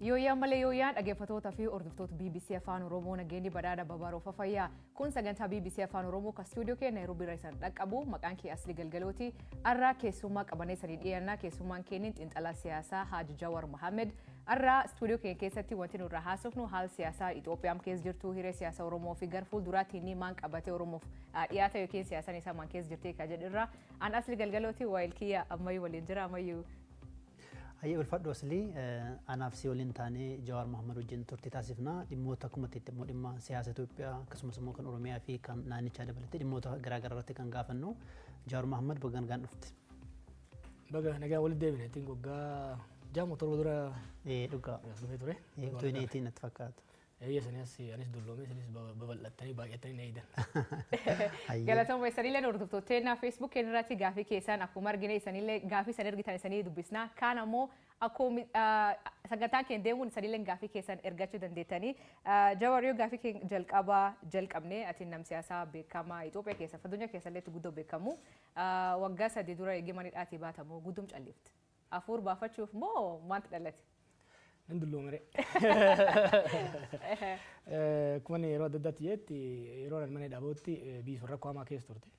Yooyyaan malee yooyyaan, dhaggeeffattoota fi hordoftoota BBC Afaan Oromoo, nageenyi badhaadha babaroo fafayyaa. Kun sagantaa BBC Afaan Oromoo kan istuudiyoo keenya Naayiroobii irra isaan dhaqqabu. Maqaan kee Asli Galgalooti. Har'aa keessummaa qabanee sanii dhiyaannaa. Keessummaan keenya xiinxalaa siyaasaa Haaji Jawar Mohammed. Har'aa istuudiyoo keenya keessatti wanti nurraa haasofnu haala siyaasaa Itoophiyaan keessa jirtu, hiree siyaasa Oromoo fi gara fuulduraatti inni maan qabatee Oromoof dhiyaata yookiin siyaasaan isaa maan keessa jirti kan jedhurra. An Asli Galgalooti, waayil kiyya ammayyuu waliin jira ammayyuu. Hayyee, ulfadhu Aslii. Anaaf si waliin taanee Jawaar Mohammad wajjin turtii taasifna. Dhimmoota akkuma itti immoo dhimma siyaasa Itoophiyaa, akkasumas immoo kan Oromiyaa fi kan naannichaa dabalatee dhimmoota garaagaraa irratti kan gaafannu. Jawaar Mohammad, baga nagaan dhufte. Baga nagaa walitti deebine. Ittiin waggaa 6 moo 7 dura Ee, dhugaa. as dhufee ture. Utuu hin eetiin natti fakkaata. Eeyya, sanii as anis dulloomee, isinis babal'attanii baay'attanii na eedan. Hayyee. Galatooma. Isanillee hordoftoota Facebook keenya irratti gaafii keessan akkuma argine, isanillee gaafii isan ergitan isanii dubbisna. Kaan ammoo akkuma sagantaan keenya deemuun isanillee gaafii keessan ergachuu dandeettanii. Jawar, yoo gaafii keenya jalqabaa jalqabne, ati nam siyaasaa beekamaa Itoophiyaa keessa, addunyaa keessa illee guddoo beekamu. Waggaa 3 dura eegee mana hidhaatii baatamu guddum callifte. Afuur baafachuuf moo maanti dhalate? Nan dulloomere. Akkuma inni yeroo adda addaatti jedhetti, yeroo ani mana hidhaa bahutti biyyi sun rakkoo hamaa keessa turte.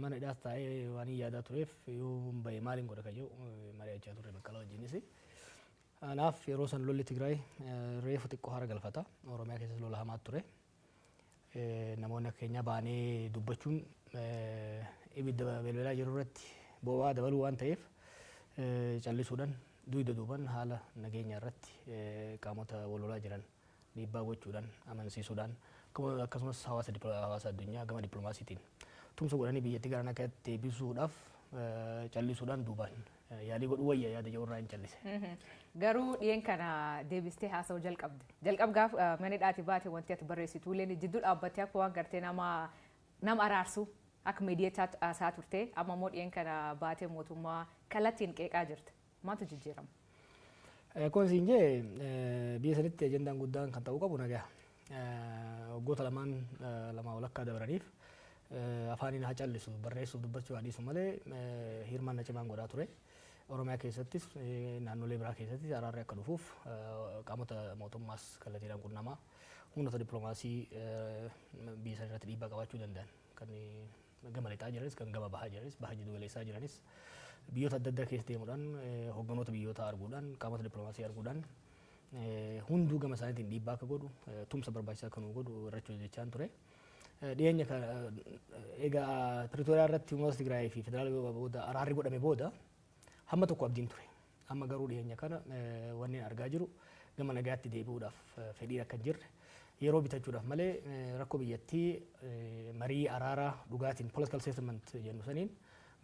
Mana hidhaas taa'ee waan hin yaadaa tureef, yoo bahe maaliin godha kan jedhu mari'achaa turre Baqqalaa wajjinis. Kanaaf yeroo san lolli Tigraay reefu xiqqoo hara galfata. Oromiyaa keessas lola hamaa ture. Namoonni akka keenyaa baanee dubbachuun ibidda belbelaa jiru irratti boba'aa dabaluu waan ta'eef, callisuudhaan dugda duuban haala nageenya irratti qaamota wal lolaa jiran dhiibbaa gochuudhaan, amansiisuudhaan, akkasumas hawaasa addunyaa gama dippiloomaasiitiin tumsa godhanii biyyattii gara nagaatti deebisuudhaaf callisuudhaan duubaan yaalii godhuu wayya yaada jedhu irraa hin callise. Garuu dhiyeen kana deebistee haasa'uu jalqabde. Jalqab gaaf mana hidhaatii baate wanti ati barreessitu illee jidduu dhaabbattee akka waan gartee nama araarsu, akka miidiyaatti haasaa turte. Amma immoo dhiyeen kana baatee mootummaa kallattiin qeeqaa jirta. Maaltu jijjiirama? Akkuma siin jee, biyya sanitti ajandaan guddaan kan ta'uu qabu nagaa. Waggoota lamaan lamaa walakkaa dabraniif afaaniin haa callisu, barreessuuf dubbachuu haa dhiisu malee, hirmaannaa cimaan godhaa ture. Oromiyaa keessattis naannolee biraa keessattis araarri akka dhufuuf qaamota mootummaas kallattiidhaan qunnamaa, humnoota dippiloomaasii biyya sana irratti dhiibbaa qabaachuu danda'an kan gama lixaa jiranis, kan gama bahaa jiranis, baha jiddu galeessaa jiranis, biyyoota adda addaa keessa deemuudhaan, hogganoota biyyoota arguudhaan, qaamota dippiloomaasii arguudhaan, hunduu gama isaaniitiin dhiibbaa akka godhu, tumsa barbaachisaa akka nu godhu irratti hojjechaan ture. Dhiyeenya egaa Pretoria irratti humnoota Tigraay fi federaala booda araarri godhame booda hamma tokko abdiin ture. Amma garuu dhiyeenya kana wanni argaa jiru gama nagaatti deebi'uudhaaf fedhiin akka hin jirre, yeroo bitachuudhaaf malee rakkoo biyyattii marii araaraa dhugaatiin, political settlement jennu saniin,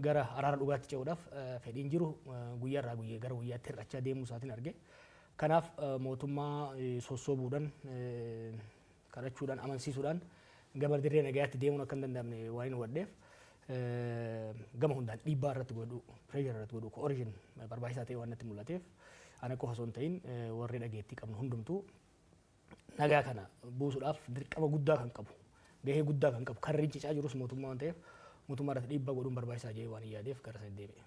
gara araara dhugaatti ce'uudhaaf fedhiin jiru guyyaarraa guyyaa gara guyyaatti hir'achaa deemuu isaatiin arge. Kanaaf mootummaa sossoobuudhaan, kadhachuudhaan, amansiisuudhaan gama dirree nagayaatti deemuun akka hin danda'amne waan hin hubadheef, gama hundaan dhiibbaa irratti godhu, pressure irratti godhu, coercion barbaachisaa ta'e waan natti mul'ateef, ana qofa osoo hin ta'in warri dhageettii qabnu hundumtuu nagaa kana buusuudhaaf dirqama guddaa kan qabu, gahee guddaa kan qabu, kan rincicaa jirus mootummaa waan ta'eef, mootummaa irratti dhiibbaa godhuun barbaachisaa jedhee waan hin yaadeef gara sanatti deebi'e.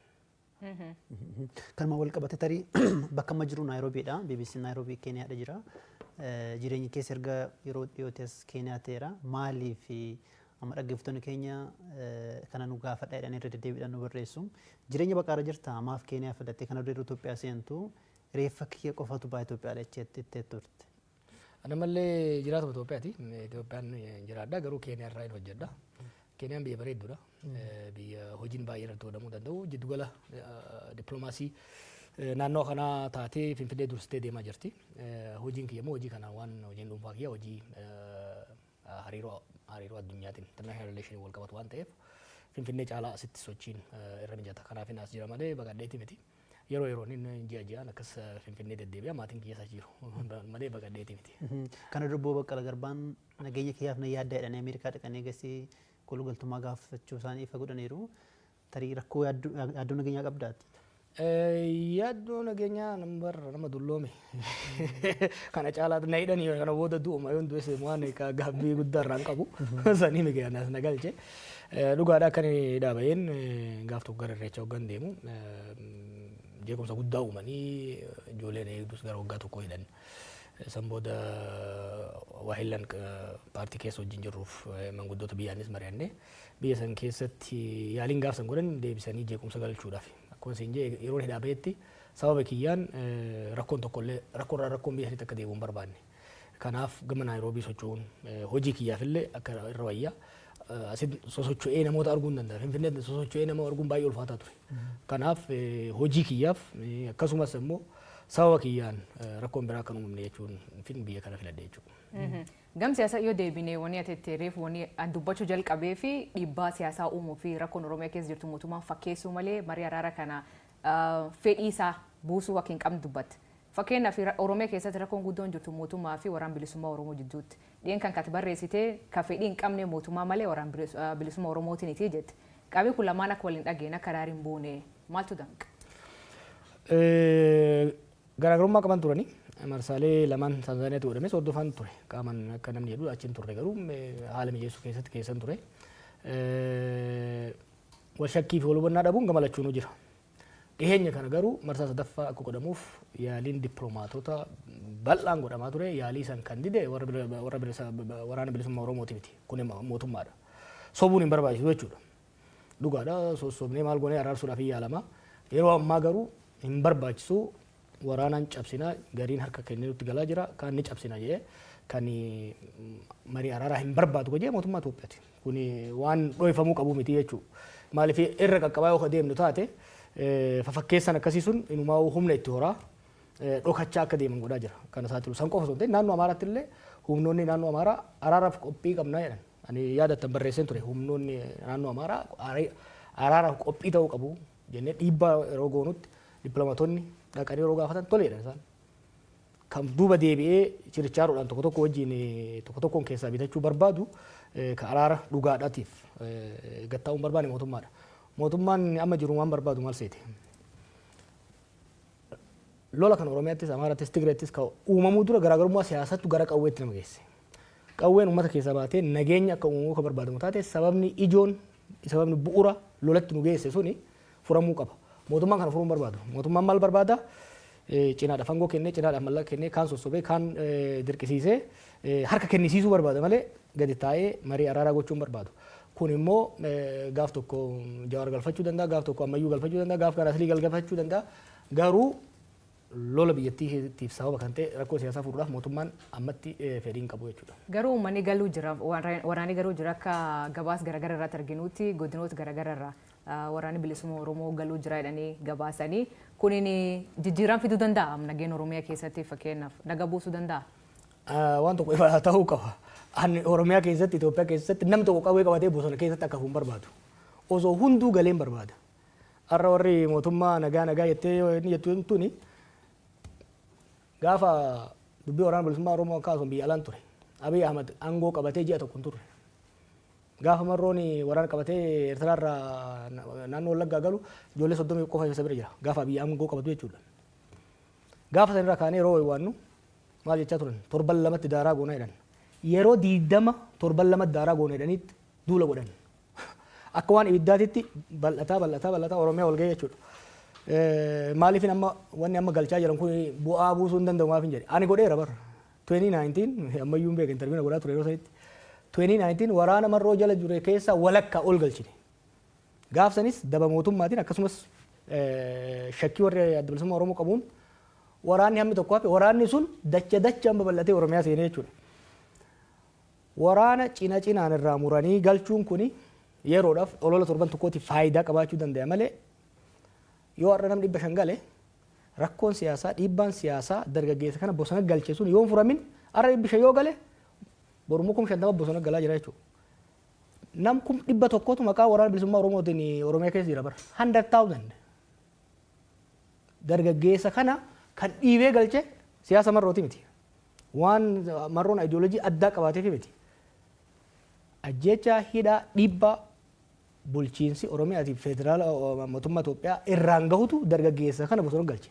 Kanuma wal qabate, tarii bakka amma jiru Naayiroobiidha. BBC Naayiroobii Keeniyaadha jira. Jireenyi keessa erga yeroo dhiyootti as Keeniyaa ta'eera. Maaliif amma dhaggeeffattoonni keenya kana nu gaafadha jedhanii irra deddeebiidhaan nu barreessu. Jireenya baqaarra jirta, maaf Keeniyaa filattee? Kana dura Itoophiyaa seentu reeffa kiyya qofatu ba'a Itoophiyaadha jettee turte. Ana mallee jiraatuma Itoophiyaati. Itoophiyaan jiraadha, garuu Keeniyaa irraa hin hojjedha. Keeniyaan biyya bareedduudha. Biyya hojiin baay'ee irratti godhamuu danda'u. Jiddugala dippiloomaasii naannoo kanaa taatee Finfinnee dursitee deemaa jirti. Hojiin kiyya immoo hojii kana waan hojiin dhuunfaa kiyya hojii hariiroo addunyaatiin, international relation, wal qabatu waan ta'eef, Finfinnee caalaa asitti sochiin irra mijata. Kanaaf as jira malee baqadheeti miti. Yeroo yeroon inni ji'a ji'aan akkas Finfinnee deddeebi'a, maatiin kiyya isa jiru malee baqadheeti miti. Kana dura Obbo Baqqala Garbaan nageenya kiyyaaf na yaadda jedhanii Ameerikaa dhaqanii eegasii koolugaltummaa gaafachuu isaanii ifa godhaniiru. Tarii rakkoo yaaddoo nageenyaa qabdaati? Yaaddoo nageenyaa nambarra nama dulloome kana caalaa na hidhanii kana booda du'uma, yoon du'es waan gaabbii guddaa irraa hin qabu, sanii miti anas na galche. Dhugaadha, akka inni dhaabayeen gaaf tokko gara Irreecha hoggan deemu Jeequmsa guddaa uumanii ijoolleen eegdus gara waggaa 1 hidhan. San booda waahillan paartii keessa wajjin jirruuf manguddoota biyyaanis mari'anne, biyya san keessatti yaaliin gaaf san godhan deebisanii jeequmsa galchuudhaaf. Akkuma siin jee, yeroon hidhaa bahetti sababa kiyyaan rakkoon tokkollee, rakkoorraa rakkoon biyya sanitti akka deebi'u hin barbaanne. Kanaaf gama Naayiroobii socho'uun hojii kiyyaafillee akka irra wayya. Asitti sosocho'ee namoota arguu hin danda'a. Finfinneetti sosocho'ee nama arguun baay'ee ulfaataa ture. Kanaaf hojii kiyyaaf, akkasumas immoo sababa kiyyaan rakkoon biraa akka hin uumamne jechuun fin biyya kana filadhe jechuudha. Gam siyaasaa yoo deebine, wanni ati itti reefu, wanni an dubbachuu jalqabee fi dhiibbaa siyaasaa uumuu fi rakkoon Oromiyaa keessa jirtu mootummaan fakkeessuu malee marii araara kana fedhii isaa buusuu akka hin qabne dubbatte. Fakkeenyaaf, Oromiyaa keessatti rakkoon guddoon jirtu mootummaa fi Waraan Bilisummaa Oromoo jidduutti. Dhiyen kan kati barreessite ka fedhii hin qabne mootummaa malee Waraan Bilisummaa Oromootiiniti jette. Qaamni kun lamaan akka waliin dhageen akka araari hin buune maaltu danqa? Garaagarummaa qaban turani. Marsaalee lamaan Taanzaaniyaatti godhames hordofaan ture. Qaaman akka namni jedhu achi hin turre, garuu haala mijeessuu keessatti keessan ture. Wal shakkii fi wal hubannaa dhabuun gama lachuunuu jira. Dhiheenya kana garuu marsaa sadaffaa akka godhamuuf yaaliin dippiloomaatota bal'aan godhamaa ture. Yaalii san kan dide warra Waraana Bilisummaa Oromooti miti. Kun mootummaadha. Sobuun hin barbaachisu jechuudha. Dhugaadha, sossobnee maal goonee araarsuudhaaf hin yaalama. Yeroo ammaa garuu hin barbaachisu, waraanaan cabsina, gariin harka kennee nutti galaa jira, kaan ni cabsina jedhee kan marii araaraa hin barbaadu jedhee mootummaa Itoophiyaati. Kun waan dhoofamuu qabu miti jechuudha. Maaliif, irra qaqqabaa yoo deemnu taate, fafakkeessan akkasii sun inumaa humna itti horaa dhokachaa akka deeman godhaa jira. Kana saaxilu san qofa osoo hin ta'in, naannoo Amaaraatti illee humnoonni naannoo Amaaraa araaraaf qophii qabnaa jedhan. Ani yaadattan barreesseen ture, humnoonni naannoo Amaaraa araaraaf qophii ta'uu qabu jennee dhiibbaa yeroo goonutti, dippiloomaatonni dhaqanii yeroo gaafatan tole jedhan isaan. Kan duuba deebi'ee chirichaaroodhaan tokko tokko wajjin tokko tokkoon keessaa bitachuu barbaadu, kan araara dhugaadhaatiif gattaa'uu hin barbaanne mootummaadha. Mootummaan amma jiru waan barbaadu maal seete? Lola kan Oromiyaattis, Amaarattis, Tigreettis kan uumamuu dura garaagarummaa siyaasattu gara qawweetti nama geesse. Qawween uummata keessaa baatee nageenya akka uumamuu kan barbaadamu taate, sababni ijoon, sababni bu'uura lolatti nu geesse suni furamuu qaba. Mootummaan kana furuu hin barbaadu. Mootummaan maal barbaada? Cinaadhaaf aangoo kennee, cinaadhaaf mallaqa kennee, kaan sossobee, kaan dirqisiisee harka kennisiisuu barbaada malee gadi taa'ee marii araaraa gochuu hin barbaadu. Kun immoo gaaf tokko Jawaar galfachuu danda'a, gaaf tokko Ammayyuu galfachuu danda'a, gaaf kaan Aslii galfachuu danda'a. Garuu lola biyyattiitiif sababa kan ta'e rakkoo siyaasaa furuudhaaf mootummaan ammatti fedhii hin qabu jechuudha. Garuu uummanni galuu jira, waraanni galuu jira. Akka gabaas garaagara irratti arginutti, godinoota garaagara irraa Waraanni Bilisummaa Oromoo galuu jira jedhanii gabaasanii, kunin jijjiirama fiduu danda'a nageenya Oromiyaa keessatti, fakkeenyaaf naga buusuu danda'a? Waan tokko ifa ta'uu qaba. Ani Oromiyaa keessatti, Itoophiyaa keessatti namni tokko qawwee qabatee bosona keessatti akka hafu hin barbaadu. Osoo hunduu galee hin barbaada. Har'a warri mootummaa nagaa nagaa jettee yoo inni jettu tuni, gaafa dubbii Waraana Bilisummaa Oromoo kaasun biyya alaan ture. Abiy Ahmad aangoo qabatee ji'a 1 hin turre. Gaafa Marroon waraana qabatee Eertiraarraa naannoo Wallaggaa galu, ijoollee 30 qofa isa bira jira. Gaafa Abiy aangoo qabatu jechuudha. Gaafa sanirraa kaanee yeroo waywaannu maal jechaa turan? Torban 2tti daaraa goonaa jedhan. Yeroo 20 torban 2tti daaraa goona jedhaniitti duula godhan. Akka waan ibiddaatitti bal'ataa bal'ataa bal'ataa Oromiyaa wal ga'ee jechuudha. Maaliifin amma wanni amma galchaa jiran kun bu'aa buusuu hin danda'u maaf hin jedhe. Ani godheera bara. 2019 ammayyuu hin beeka, interview na godhaa ture yeroo sanitti. 2019 waraana Marroo jala jure keessaa walakkaa ol galchine. Gaaf sanis daba mootummaatiin, akkasumas shakkii warri Adda Bilisummaa Oromoo qabuun waraanni hammi tokko hafe, waraanni sun dacha dachaan babal'atee Oromiyaa seenee jechuudha. Waraana cina cinaan irraa muranii galchuun kuni yeroodhaaf olola torban tokkootiif faayidaa qabaachuu danda'a malee, yoo har'a namni 500 gale, rakkoon siyaasaa, dhiibbaan siyaasaa dargaggeessa kana bosona galche sun yoo hin furamin, har'a 500 yoo gale, borummoo 50,000 bosona galaa jira jechuudha. Nam 100,000tu maqaa Waraana Bilisummaa Oromootiin Oromiyaa keessa jira bara. 100,000. Dargaggeessa kana kan dhiibee galche siyaasa Marrooti miti. Waan Marroon ayidiyoolojii addaa qabaateef miti. Ajjeechaa, hidhaa, dhiibbaa bulchiinsi Oromiyaatii fi federaala mootummaa Itoophiyaa irraan gahutu dargaggeessa kana bosona galche.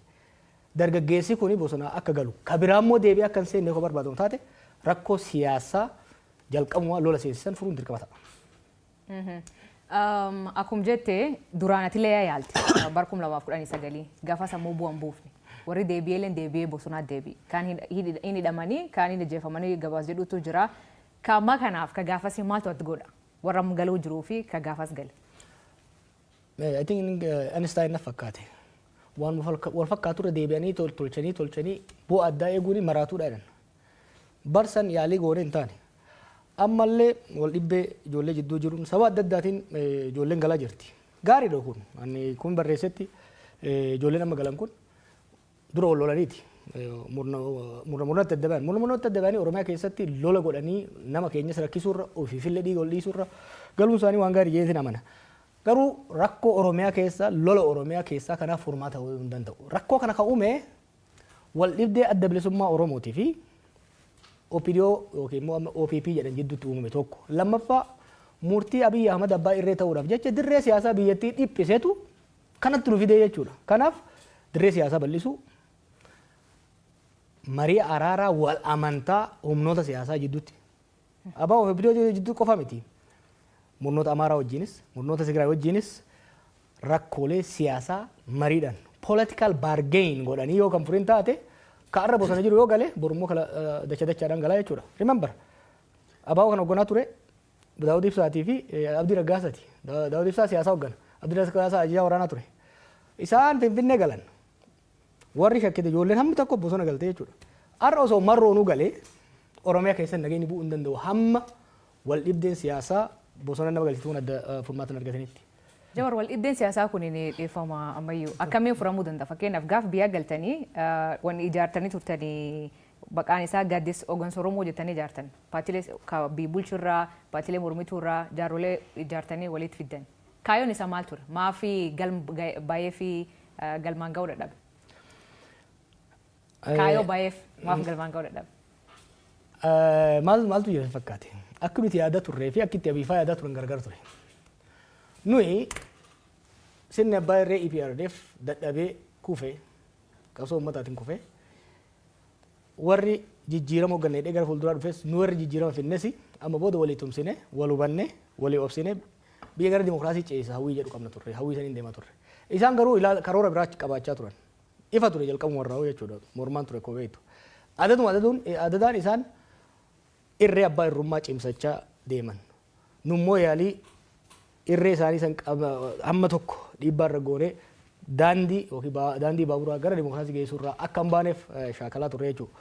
Dargaggeessi kuni bosona akka galu, ka biraa immoo deebi'ee akka hin seenne yoo barbaadamu taate, rakkoo siyaasaa jalqabumaa lola seensisan furuun dirqama ta'a. Akkuma jette, duraan atilee yaalte bara 2019 gaafa sammuu bu'an buufne. Warri deebi'ee deebi'ee bosonaa deebi'e. Kaan hin hidhamanii, kaan hin ajjeefamanii gabaas jedhutu jira. Ka ammaa kanaaf ka gaafas maaltu ati godha? Warra amma galuu jiruu fi ka gaafas gale. I think Einstein na fakkaate. Waan wal fakkaatu irra deebi'anii tolchanii tolchanii bu'aa addaa eeguun maraatuudha jedhan. Barsan yaalii goone hin taane. Ammallee wal dhibbee ijoollee jidduu jiruun sababa adda addaatiin ijoolleen galaa jirti. Gaariidha kun. Ani kun barreessetti, ijoolleen amma galan kun dura wal lolaniiti. Murna murnatti adda ba'an. Murna murnatti adda ba'anii Oromiyaa keessatti lola godhanii nama keenyas rakkisuurra, ofiifillee dhiiga ol dhiisuurra galuun isaanii waan gaarii jedheetiin amana. Garuu rakkoo Oromiyaa keessa, lola Oromiyaa keessaa kanaaf furmaata ta'uu hin danda'u. Rakkoo kana kan uume wal dhibdee Adda Bilisummaa Oromootii fi OPDO yookiin immoo amma OPP jedhan jidduutti uumame tokko. Lammaffaa, murtii Abiyyi Ahmad abbaa irree ta'uudhaaf jecha dirree siyaasaa biyyattii dhiphisetu kanatti nu fidee jechuudha. Kanaaf dirree siyaasaa bal'isuu, marii araaraa wal amantaa humnoota siyaasaa jidduutti. ABO fi OPDO jidduu qofa miti. Murnoota Amaaraa wajjinis, murnoota Tigraay wajjinis rakkoolee siyaasaa mariidhaan political bargain godhanii yoo kan furin taate, ka arra bosona jiru yoo gale borummoo kala dacha dachaadhaan galaa jechuudha. Remember, ABO kan hoogganaa ture Daawud Ibsaatii fi Abdii Raggaasaati. Daawud Ibsaa siyaasaa hooggana. Abdii Raggaasaa ajajaa waraanaa ture. Isaan Finfinnee galan. Warri shakkite ijoolleen hammi tokko bosona galte jechuudha. Har'a osoo marroonuu galee Oromiyaa keessatti nageenyi bu'uu hin danda'u hamma wal dhibdeen siyaasaa bosona nama galchituun adda furmaata hin argatanitti. Jawar, wal dhibdeen siyaasaa kun ni dhiyeeffama ammayyuu akkamiin furamuu danda'a? Fakkeenyaaf, gaaf biyya galtanii wanni ijaartanii turtanii maqaan isaa Gaaddisa Hooggansa Oromoo jettanii ijaartan. Paartiilee biyya bulchurraa, paartiilee mormituurraa jaarrolee ijaartanii walitti fiddan. Kaayyoon isaa maal ture? Maafi galma baay'ee fi galmaan ga'uu dadhabe? Kaayyoo baay'eef maaf galmaan ga'uu dadhabe? Maaltu jira fakkaate? Akka nuti yaada turree fi akka itti Abiifaa yaadaa turan gargar ture. Nuyi sirni abbaa irree EPRDF dadhabee kufee, qabsoo uummataatiin kufee, warri jijjiirama hoogganne gara fuulduraa dhufes, nu warri jijjiirama finnes amma booda walii tumsine, wal hubanne, walii obsine biyya gara dimokiraasii ceesisa hawwii jedhu qabna turre, hawwii saniin deemaa turre. Isaan garuu karoora biraa qabaachaa turan. Ifa ture jalqabuma irraa jechuudha, mormaan ture kobeetu. Adaduma adaduun adadaan isaan irree abbaa irrummaa cimsachaa deeman. Nummoo yaalii irree isaanii san hamma tokko dhiibbaa irra goonee daandii yookiin daandii baaburaa gara dimokiraasii geessuu irraa akka hin baaneef shaakalaa turre jechuudha.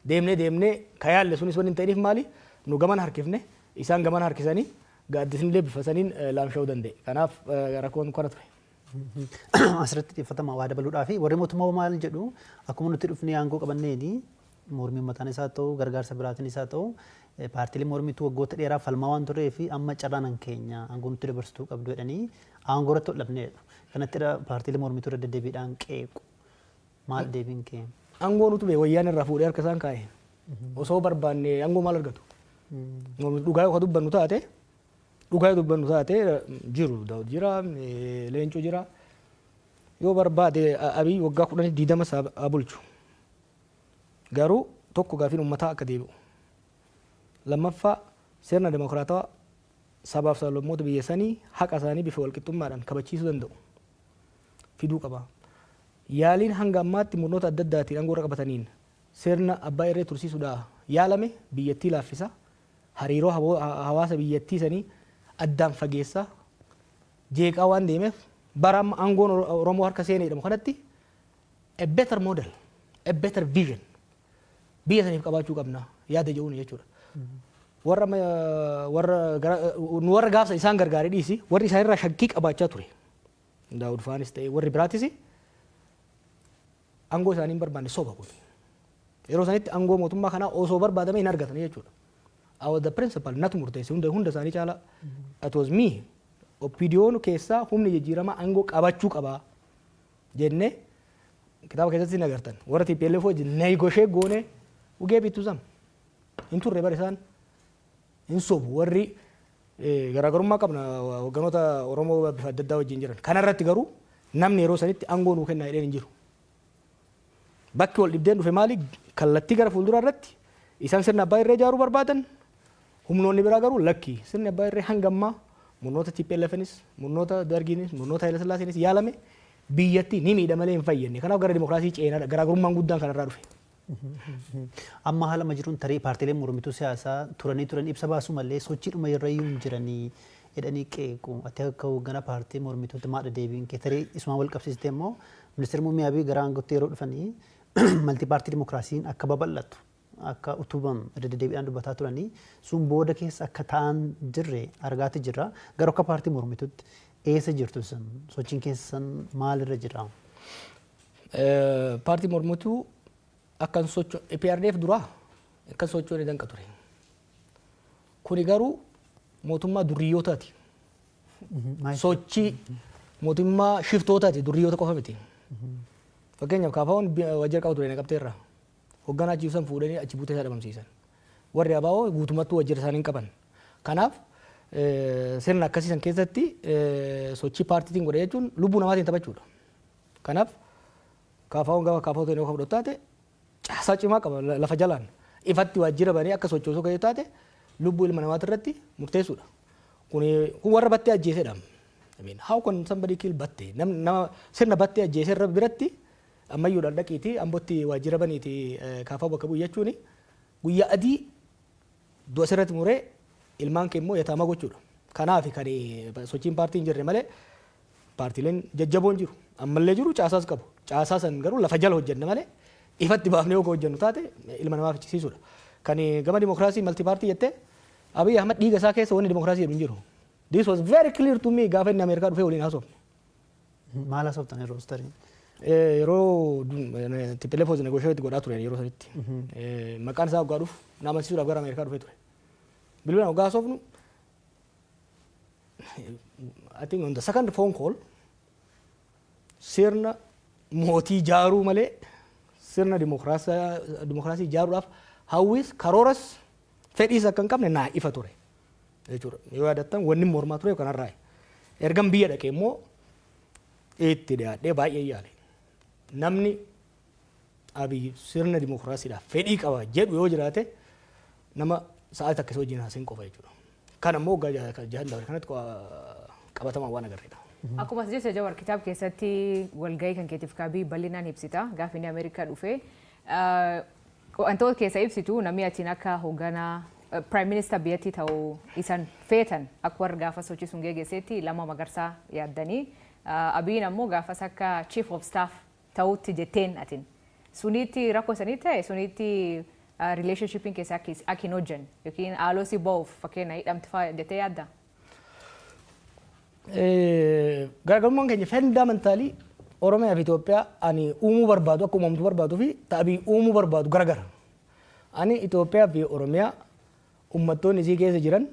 Deemnee deemnee ka yaalle sunis wanni hin ta'iniif maali? Nu gaman harkifne, isaan gaman harkisanii, gaaddisni illee bifa saniin laamsha'uu danda'e. Kanaaf rakkoon kana ture. Asirratti xiyyeeffatama waa dabaluudhaa fi warri mootummaa maal jedhu, akkuma nuti dhufnee aangoo qabanneeni mormii uummataan isaa ta'u, gargaarsa biraatiin isaa ta'u, paartiilee mormiitu waggoota dheeraa falmaa waan turee fi amma carraan keenya aangoo nutti dabarsituu qabdu jedhanii aangoo irratti ol dhabneedha. Kanatti paartiilee mormituu irra deddeebiidhaan qeequ. Maal deebiin kee? Aangoo nutu bee wayyaan irraa fuudhee harka isaan kaa'e. Osoo barbaanne aangoo maal argatu? Dhugaa yoo dubbannu taate, dhugaa yoo dubbannu taate, jiru Daawud jira, Leencoo jira. Yoo barbaade Abiy waggaa 10 20 haa bulchu. Garuu tokko, gaafiin uummataa akka deebi'u. Lammaffaa, sirna dimokiraatawaa sabaaf sablammoota biyya sanii haqa isaanii bifa walqixxummaadhaan kabachiisuu danda'u fiduu qaba. Yaaliin hanga ammaatti murnoota adda addaatiin aangoo irra qabataniin sirna abbaa irree tursiisuudhaa yaalame biyyattii laaffisa. Hariiroo hawaasa biyyattii sanii addaan fageessa, jeeqaa waan deemeef, bara amma aangoon Oromoo harka seenee jedhamu kanatti a better model, a better vision biyya saniif qabaachuu qabna yaada jedhuun jechuudha. Warra warra nu warra gaafsa isaan gargaaree dhiisi, warri isaan irraa shakkii qabaachaa ture. Daawud faanis ta'e warri biraatis aangoo isaanii hin barbaanne, soba kun. Yeroo sanitti aangoo mootummaa kanaa osoo barbaadame hin argatan jechuudha. I was the principal, natu murteesse hunda hunda isaanii caalaa. It was me. OPDO'n keessaa humni jijjiiramaa aangoo qabachuu qabaa jennee kitaaba keessatti hin agartan. Warra TPLF wajjin negotiate goone, we gave it to them. Hin turre bara isaan hin sobu, warri garaagarummaa qabna hogganoota Oromoo bifa adda addaa wajjin jiran. Kanarratti garuu namni yeroo sanitti aangoo nuu kennaa jedheen hin jiru. Bakki wal dhibdeen dhufe maali? Kallattii gara fuulduraa irratti isaan sirna abbaa irree ijaaruu barbaadan, humnoonni biraa garuu lakki, sirni abbaa irree hanga ammaa Murnoota TPLFnis, murnoota Dargiinis, murnoota Haayila Sillaaseenis yaalame biyyatti ni miidha malee hin fayyadne. Kanaaf gara dimokiraasii ceenaadha. Garaagarummaan guddaan kanarraa dhufe. Amma haala amma jiruun tarii paartiileen mormituu siyaasaa turanii turan ibsa baasuu malee sochiidhuma irra iyyuu hin jiranii jedhanii qeequ. Ati akka hoogganaa paartii mormituutti maadha deebiin kee? Tarii isumaan wal qabsiistee immoo ministeerri muummee Abiy gara aangootti yeroo dhufanii multi party dimokiraasiin akka babal'atu, akka utubamu irra deddeebiidhaan dubbataa turanii, sun booda keessa akka ta'an jirre argaati jirra. Garuu akka paartii mormituutti eessa jirtu isin? Sochiin keessan maalirra jira? Paartii mormituu akkan socho EPRDF duraa akkan sochoone danqa ture. Kuni garuu mootummaa durriyyootaati. Sochii mootummaa shiftootaati, durriyyoota qofa miti. Fakkeenyaaf, KFO'n waajjira qaba ture Naqamteerra. Hogganaa achi ibsan fuudhanii achi buutee isaa dhabamsiisan. Warri ABO guutummattuu waajjira isaanii hin qaban. Kanaaf sirna akkasii san keessatti sochii paartiitiin godhe jechuun lubbuu namaatiin taphachuudha. Kanaaf KFO'n gama KFO ta'e yoo fudhatu taate caasaa cimaa qaba lafa jalaan. Ifatti waajjira banee akka sochoosuu kan taate lubbuu ilma namaati irratti murteessuudha. Kun warra Battee ajjeesedha. I mean, how can somebody kill Battee? Nama sirna Battee ajjeese irra biratti ammayyuudhaan dhaqiiti Ambotti waajjira baniiti KFO bakka bu'u jechuuni guyyaa adii du'a sirratti muree ilmaan kee immoo yataama gochuudha. Kanaaf kan sochiin paartii hin jirre malee paartiileen jajjaboon jiru. Ammallee jiru, caasaas qabu. Caasaa san garuu lafa jala hojjenna malee ifatti baafnee yoo hojjennu taate ilma namaa fichisiisuudha. Kan gama dimokiraasii multi party jettee, Abiy Ahmad dhiiga isaa keessa wanni dimokiraasii jedhu hin jiru. This was very clear to me gaafa inni Ameerikaa dhufee waliin haasofne. Maal haasoftan yeroo tarii? Yeroo TPLF was negotiate godhaa ture yeroo sanitti. Maqaan isaa waggaa dhufu na amansiisuudhaaf gara Ameerikaa dhufee ture. Bilbilaan waggaa haasofnu, I think on the second phone call, sirna mootii ijaaruu malee sirna dimokiraasii ijaaruudhaaf hawwis, karooras, fedhiis akka hin qabne naa ifa ture jechuudha. Yoo yaadattan, wanni mormaa ture kanarraa. Ergan biyya dhaqee immoo itti dhiyaadhee baay'ee yaale. Namni Abiy sirna dimokiraasiidhaaf fedhii qaba jedhu yoo jiraate nama sa'aatii takka isa wajjin haasa'in qofa jechuudha. Kan ammoo waggaa 6 dabre kanatti qabatamaan waan agarreedha. Akkuma as jette Jawar, kitaaba keessatti walgahii kan keetiif kaabii bal'inaan ibsita. Gaafa inni Ameerikaa dhufe wantoota keessa ibsitu, namni atiin akka hoogganaa prime minister biyyattii ta'uu isan feetan akka warra gaafa sochii sun geggeessetti Lammaa Magarsaa yaaddanii, Abiyin ammoo gaafas akka chief of staff ta'utti jetteen atin. Sunitti rakkoo sanii ta'e, sunitti relationshipiin keessa akka hin hojjenne yookiin haaloo si ba'uuf fakkeenya hidhamti fa'aa jettee yaadda? Garaagarummaan keenya fundamentally Oromiyaa fi Itoophiyaa ani uumuu barbaadu, akka uumamtu barbaaduu fi ta'abii uumuu barbaadu garagara. Ani Itoophiyaa fi Oromiyaa uummattoonni isii keessa jiran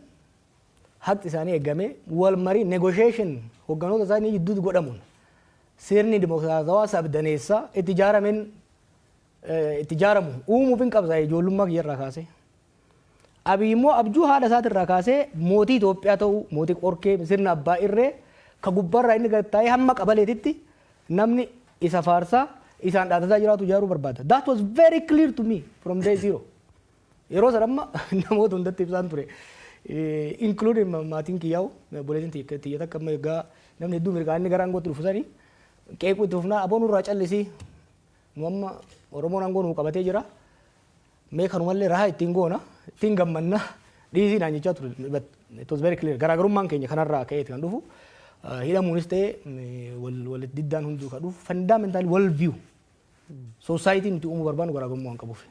haqi isaanii eegamee wal marii, negotiation hogganoota isaanii gidduutti godhamuun sirni dimokiraatawaa sabdaneessaa itti ijaarameen itti ijaaramu uumuuf hin qabsa ijoollummaa kiyyarraa kaasee. Abiy immoo abjuu haadha isaatirraa kaasee mootii Itoophiyaa ta'uu, mootii qorkee, sirna abbaa irree ka gubbaarraa inni gad taa'ee hamma qabaleetitti namni isa faarsaa isaan dhaatataa jiraatu ijaaruu barbaada. That was very clear to me from day zero. Yeroo sana amma namoota hundatti ibsaan ture. Including maatiin kiyyaa'u, obboleettiin tiyya takka amma egaa namni hedduu mirgaa inni gara aangootti dhufu sanii qeequu itti fufnaa, "Aboo, nurraa callisii, nu amma Oromoon aangoo nuu qabatee jira. Mee kanumallee rahaa ittiin goona, ittiin gammanna, dhiisii," naan jechaa ture. But it was very clear. Garaagarummaan keenya kanarraa ka'eeti kan dhufu. Hidhamuunis ta'e wal diddaan hunduu kan dhufu fundamentally world view. Society nuti uumuu barbaannu garaagarummaa waan qabuuf.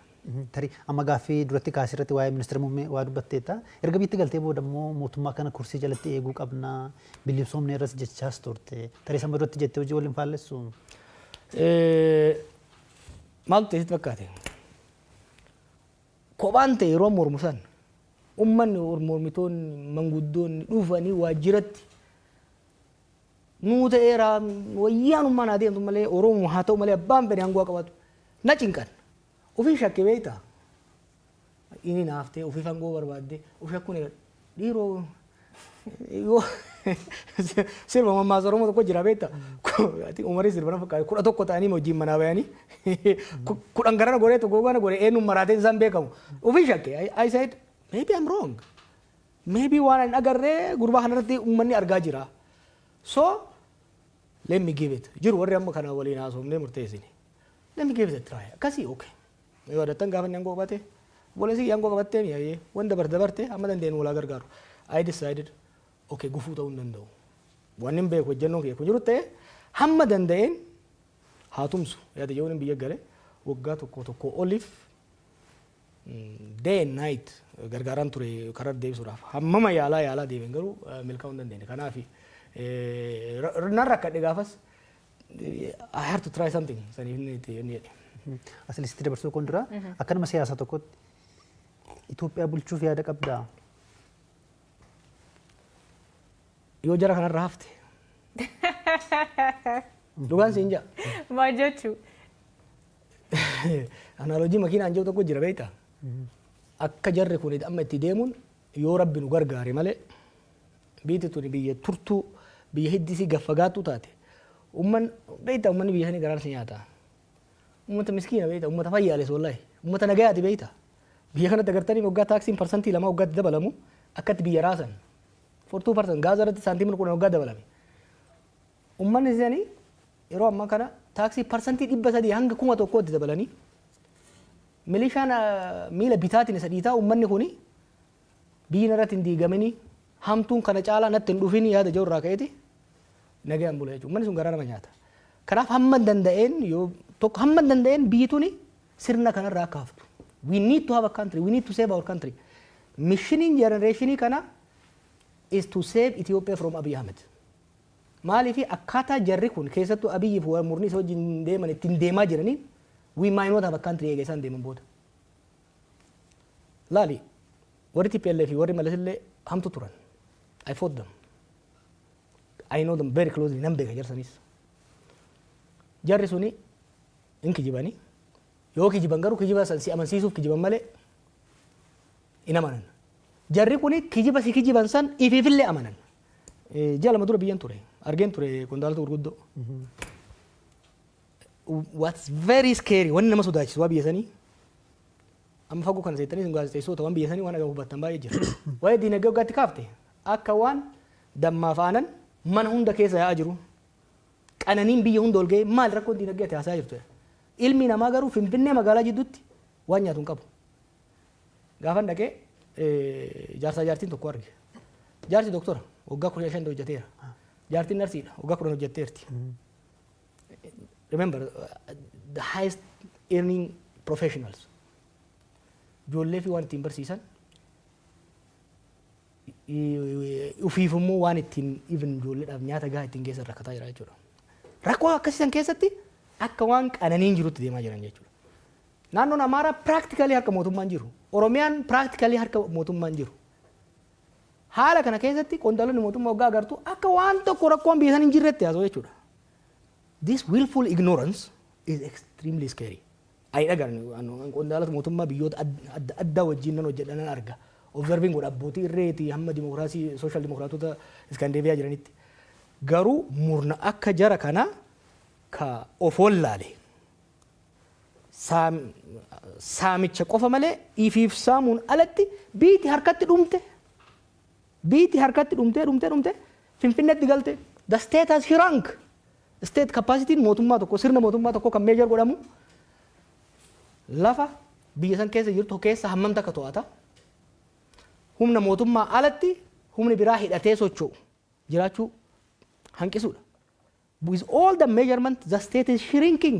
Tarii amma gaaffii duratti kaasee irratti waa'ee ministeera muummee waa dubbatteetta. Erga biyyatti galtee booda immoo mootummaa kana kursii jalatti eeguu qabna, bilisoomne irras jechaas turte. Tarii sama duratti jettee hojii waliin faallessu? Maaltu ta'e sitti fakkaate? Kophaan ta'e yeroo mormu san uummanni, mormitoonni, manguddoonni dhufanii waajjiratti nuu ta'eera, wayyaanummaan haa deemtu malee, Oromoo haa ta'u malee, abbaan fedhe aangoo haa qabaatu na cinqan. Ofii shakke beektaa? Inni naaftee ofiif aangoo barbaadde of shakkuun eegale. Dhiiroo, yoo sirba mammaasa Oromoo tokko jira beektaa? Umarii sirba na fakkaate, 11 ta'anii wajjin manaa bayanii 10 garana godhee tokko gara godhee eenyuun maraateen isaan beekamu. Ofii shakke. I said, "Maybe I'm wrong." Maybe waan hin agarree gurbaa kanarratti uummanni argaa jira. So let me give it. Jiru warri amma kana waliin haasofnee murteessine. Let me give it a try. Akkasii, okay. Yoo adattan gaafa inni aangoo qabate, obboleessi aangoo qabattee mi'aayee wanta dabarte dabarte amma dandeenyu walaa gargaaru. I decided, okay, gufuu ta'uu hin danda'u. Wanni hin beeku hojjennoon kiyya kun jiru ta'e hamma danda'een haa tumsu. Yaada yeroon biyya gale waggaa tokko tokko oliif day and night gargaaraan ture karaa deebisuudhaaf. Hammama yaalaa yaalaa deemen garuu milkaa'uu hin dandeenye. Kanaaf nan rakkadhe gaafas, I have to try something saniif inni itti inni jedhe. Asilitti dabarsuu kun dura, akka nama siyaasaa tokkotti Itoophiyaa bulchuuf yaada qabdaa? Yoo jara kanarra hafte. Dhugaan siin jaa. Maal jechuu? Analogy makiinaan jiru tokko jira, beektaa? Akka jarri kun amma itti deemuun, yoo Rabbi nu gargaare malee, biyyi tuni biyya turtuu, biyya hiddisii gaffagaattuu taate. Umman beektaa, ummanni biyya sanii garaan si nyaata. Ummata miskiina beektaa, ummata fayyaales, wallahi. Ummata nagayaati beektaa. Biyya kanatti agartanii waggaa taaksiin 2% waggaatti dabalamu akkatti biyya raasan. For 2% gaaza irratti saantiimni 10 waggaa dabalame. Ummanni isaanii yeroo ammaa kana taaksii 300% hanga 1000tti dabalanii, milishaan miila bitaatiin isa dhiitaa, uummanni kuni biyyi irratti hin diigamini, hamtuun kana caalaa natti hin dhufini yaada jiru irraa ka'eeti nagayaan bula jechuudha. Uummanni sun garaa nama nyaata. Kanaaf hamma danda'een, yoo tokko hamma danda'een biyyi tuni sirna kanarraa akka haftu. We need to have a country. We need to save our country. Missioniin generationii kana is to save Ethiopia from Abiy Ahmed. Maaliif, akkaataa jarri kun, keessattuu Abiyyi fi murni isa wajjin deeman ittiin deemaa jiraniin, we might not have a country eega isaan deeman booda. Laali, warri TPLF fi warri Malas illee hamtu turan. I fought them. I know them very closely, nan beeka jarsanis. Jarri suni hin kijibanii, yoo kijiban garuu kijiba san si amansiisuuf kijiban malee hin amanan. Jarri kuni kijiba si kijiban san ifiifillee amanan. Ji'a 2 dura biyyan ture. Argeen ture qondaalota gurguddoo. What's very scary, wanni nama sodaachisu waa biyya sanii, amma fagoo kana seettanii isin gaazexeessitoota waan biyya sanii waan agamu hubattan baay'ee jira. Waa'ee diinagdee waggaatti kaafte, akka waan dammaaf aanan mana hunda keessa yaa'aa jiru. Qananiin biyya hunda ol ga'ee, maal rakkoon diinagdee ati haasaa jirtu? Ilmi namaa garuu Finfinnee magaalaa jidduutti waan nyaatu hin qabu. Gaafan dhaqee jaarsaa jaartiin tokko arge. Jaarsi doktora, waggaa 15 hojjeteera. Jaartiin narsiidha, waggaa 10 hojjetteerti. Remember, the highest earning professionals. Ijoollee fi waan ittiin barsiisan, ufiif immoo waan ittiin even ijoolleedhaaf nyaata gahaa ittiin geessan rakkataa jira jechuudha. Rakkoo akkasii san keessatti akka waan qananiin jirutti deemaa jiran jechuudha. Naannoon Amaaraa practically harka mootummaan jiru. Oromiyaan practically harka mootummaan jiru. Haala kana keessatti qondaalonni mootummaa waggaa agartu akka waan tokko rakkoon biyya san hin jirretti haasa'u jechuudha. This willful ignorance is extremely scary. Ani dhagaan qondaalota mootummaa biyyoota adda addaa wajjin nan hojjedha, nan arga. Observing godha, abbootii irreetii hamma dimokiraasii social dimokiraatota Iskaandeeviyaa jiranitti. Garuu murna akka jara kanaa ka of wallaale, saamicha qofa malee ifiif saamuun alatti biiti harkatti dhumte, biiti harkatti dhumtee dhumtee dhumte Finfinneetti galte. The state has shrunk. State capacity mootummaa tokko, sirna mootummaa tokko kan measure godhamu lafa biyya san keessa jirtu keessa hammam takka to'ata, humna mootummaa alatti humni biraa hidhatee socho'u jiraachuu hanqisuudha. With all the measurement, the state is shrinking.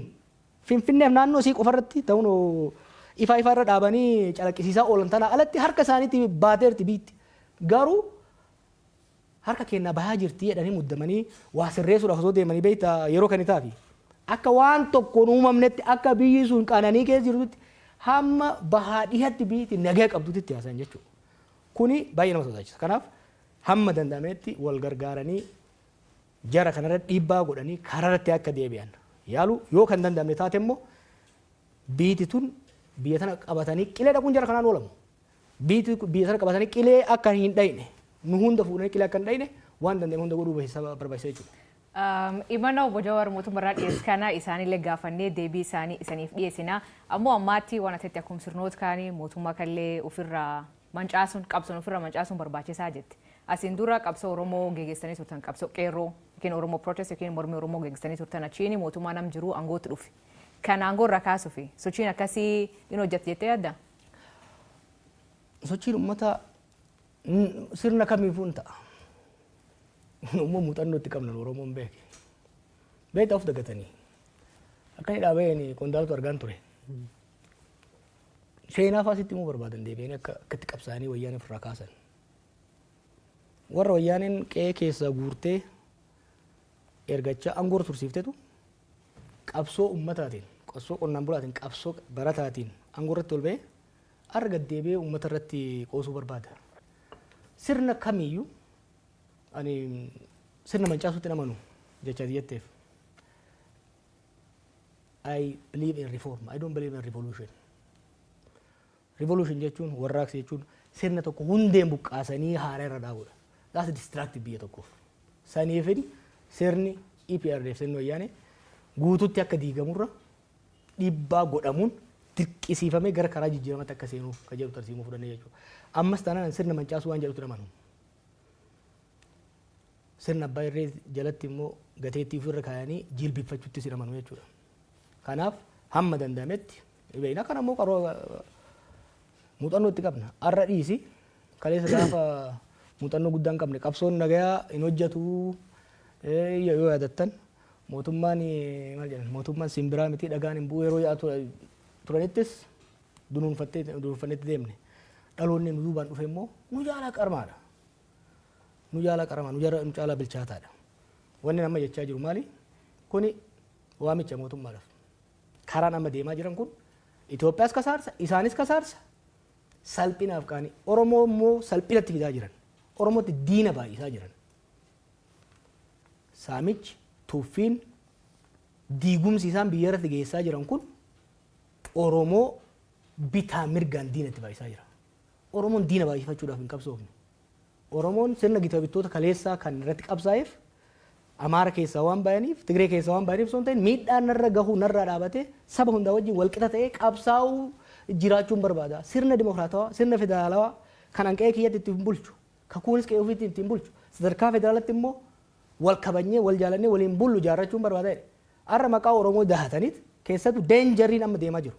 Finfinneef naannoo isii qofarratti ta'uun ifa ifa irra dhaabanii calaqqisiisaa oolan tana alatti harka isaaniitti baateerti biitti. Garuu harka kennaa bahaa jirti jedhanii muddamanii waa sirreessuudhaaf osoo deemanii, beektaa, yeroo kan itaafi. Akka waan tokkoon uumamnetti, akka biyyi sun qananii keessa jirtutti, hamma bahaa dhihatti biyyi nagaa qabdutti itti haasayan jechuudha. Kuni baay'ee nama sodaachisa. Kanaaf hamma danda'ametti wal gargaaranii jara kanarra dhiibbaa godhanii karaarratti akka deebi'an yaalu. Yoo kan danda'amne taate immoo, biiti tun biyya tana qabatanii qilee dhaquun jara kanaan oolamu. Biiti biyya tana qabatanii qilee akka hin dhayne, nu hunda fuudhanii qilee akka hin dhayne waan danda'ame hunda godhuu barbaachisa jechuudha. Imana obbo Jawaar mootummaarraa dhiyeessu kana isaanillee gaafannee deebii isaanii isaniif dhiyeessina. Ammoo ammaatti waan asitti akkuma sirnoota kaanii mootummaa kallee ofirraa Mancaasuun, qabsoon ofirra mancaasuun barbaachisaa jetti. Asiin dura qabsoo Oromoo geggeessanii turtan, qabsoo qeerroo yookiin Oromoo protest yookiin mormii Oromoo geggeessanii turtan, achiin mootummaa nam jiru aangootti dhufe. Kan aangoo irraa kaasuufi sochiin akkasii hin hojjette jettee yaadda? Sochiin uummataa sirna kamiifuu hin ta'a. Immoo muuxannoo itti qabna Oromoon beeke. Beektaa, of dagatanii. Akka inni dhaabeen qondaaltu argaan ture. Seenaa fa'aa sitti himuu barbaadan, deebi'anii akka akkatti qabsaa'anii wayyaanee ofirraa kaasan. Warra wayyaaneen qe'ee keessaa guurtee ergachaa aangoo tursiiftetu qabsoo ummataatiin, qabsoo qonnaan bulaatiin, qabsoo barataatiin aangoo irratti ol ba'ee har'a gad deebi'ee uummata irratti qoosuu barbaada. Sirna kamiiyyuu ani sirna mancaasuutti hin amanu jecha jetteef. I believe in reform. I don't believe in revolution. Revolution jechuun, warraaqsa jechuun, sirna tokko hundeen buqqaasanii haaraa irra dhaabuudha. That's destructive biyya tokkoof. Saniifin sirni EPRDF, sirni wayyaanee guututti akka diigamurra dhiibbaa godhamuun dirqisiifamee gara karaa jijjiiramatti akka seenuuf kan jedhu tarsiimuu fudhannee jechuudha. Ammas taanaan sirna mancaasuu waan jedhutti amanu. Sirna abbaa irree jalatti immoo gateettii ofirra kaayanii jilbiffachuutti hin amanu jechuudha. Kanaaf hamma danda'ametti beekna. Kana immoo qaroo muuxannoo itti qabna. Har'a dhiisi, kaleessa gaafa muuxannoo guddaa hin qabne qabsoon nagayaa hin hojjetu yoo yaadattan, mootummaan maal jedhan, mootummaan simbiraa miti, dhagaan hin bu'u yeroo yaa'u turanittis dunuunfattee dunuunfannetti deemne. Dhaloonni nu duubaan dhufe immoo nu jaalaa qarmaadha. Nu jaalaa qaramaa, nu caalaa bilchaataadha. Wanni nama jechaa jiru maali? Kuni waamicha mootummaadhaaf. Karaan amma deemaa jiran kun Itoophiyaas kasaarsa, isaanis kasaarsa. Salphinaaf qaanii. Oromoo immoo salphinatti fidaa jiran. Oromootti diina baay'isaa jiran. Saamichi, tuffiin, diigumsi isaan biyya irratti geessaa jiran kun Oromoo bitaa mirgaan diinatti baay'isaa jira. Oromoon diina baay'ifachuudhaaf hin qabsoofne. Oromoon sirna gita bittoota kaleessaa kan irratti qabsaa'eef Amaara keessaa waan bayaniif, Tigree keessaa waan bayaniif osoo hin ta'in, miidhaan narra gahu narraa dhaabatee saba hundaa wajjin walqixa ta'ee qabsaa'uu jiraachuun barbaada. Sirna dimokiraatawaa, sirna federaalawaa kan an qe'ee kiyyatti ittiin bulchu, kakuunis qe'ee ofiitti ittiin bulchu, sadarkaa federaalatti immoo wal kabajnee, wal jaalannee waliin bullu ijaarrachuun barbaada jedhe. Har'a maqaa Oromoo dahataniit keessattuu dangeriin amma deemaa jiru.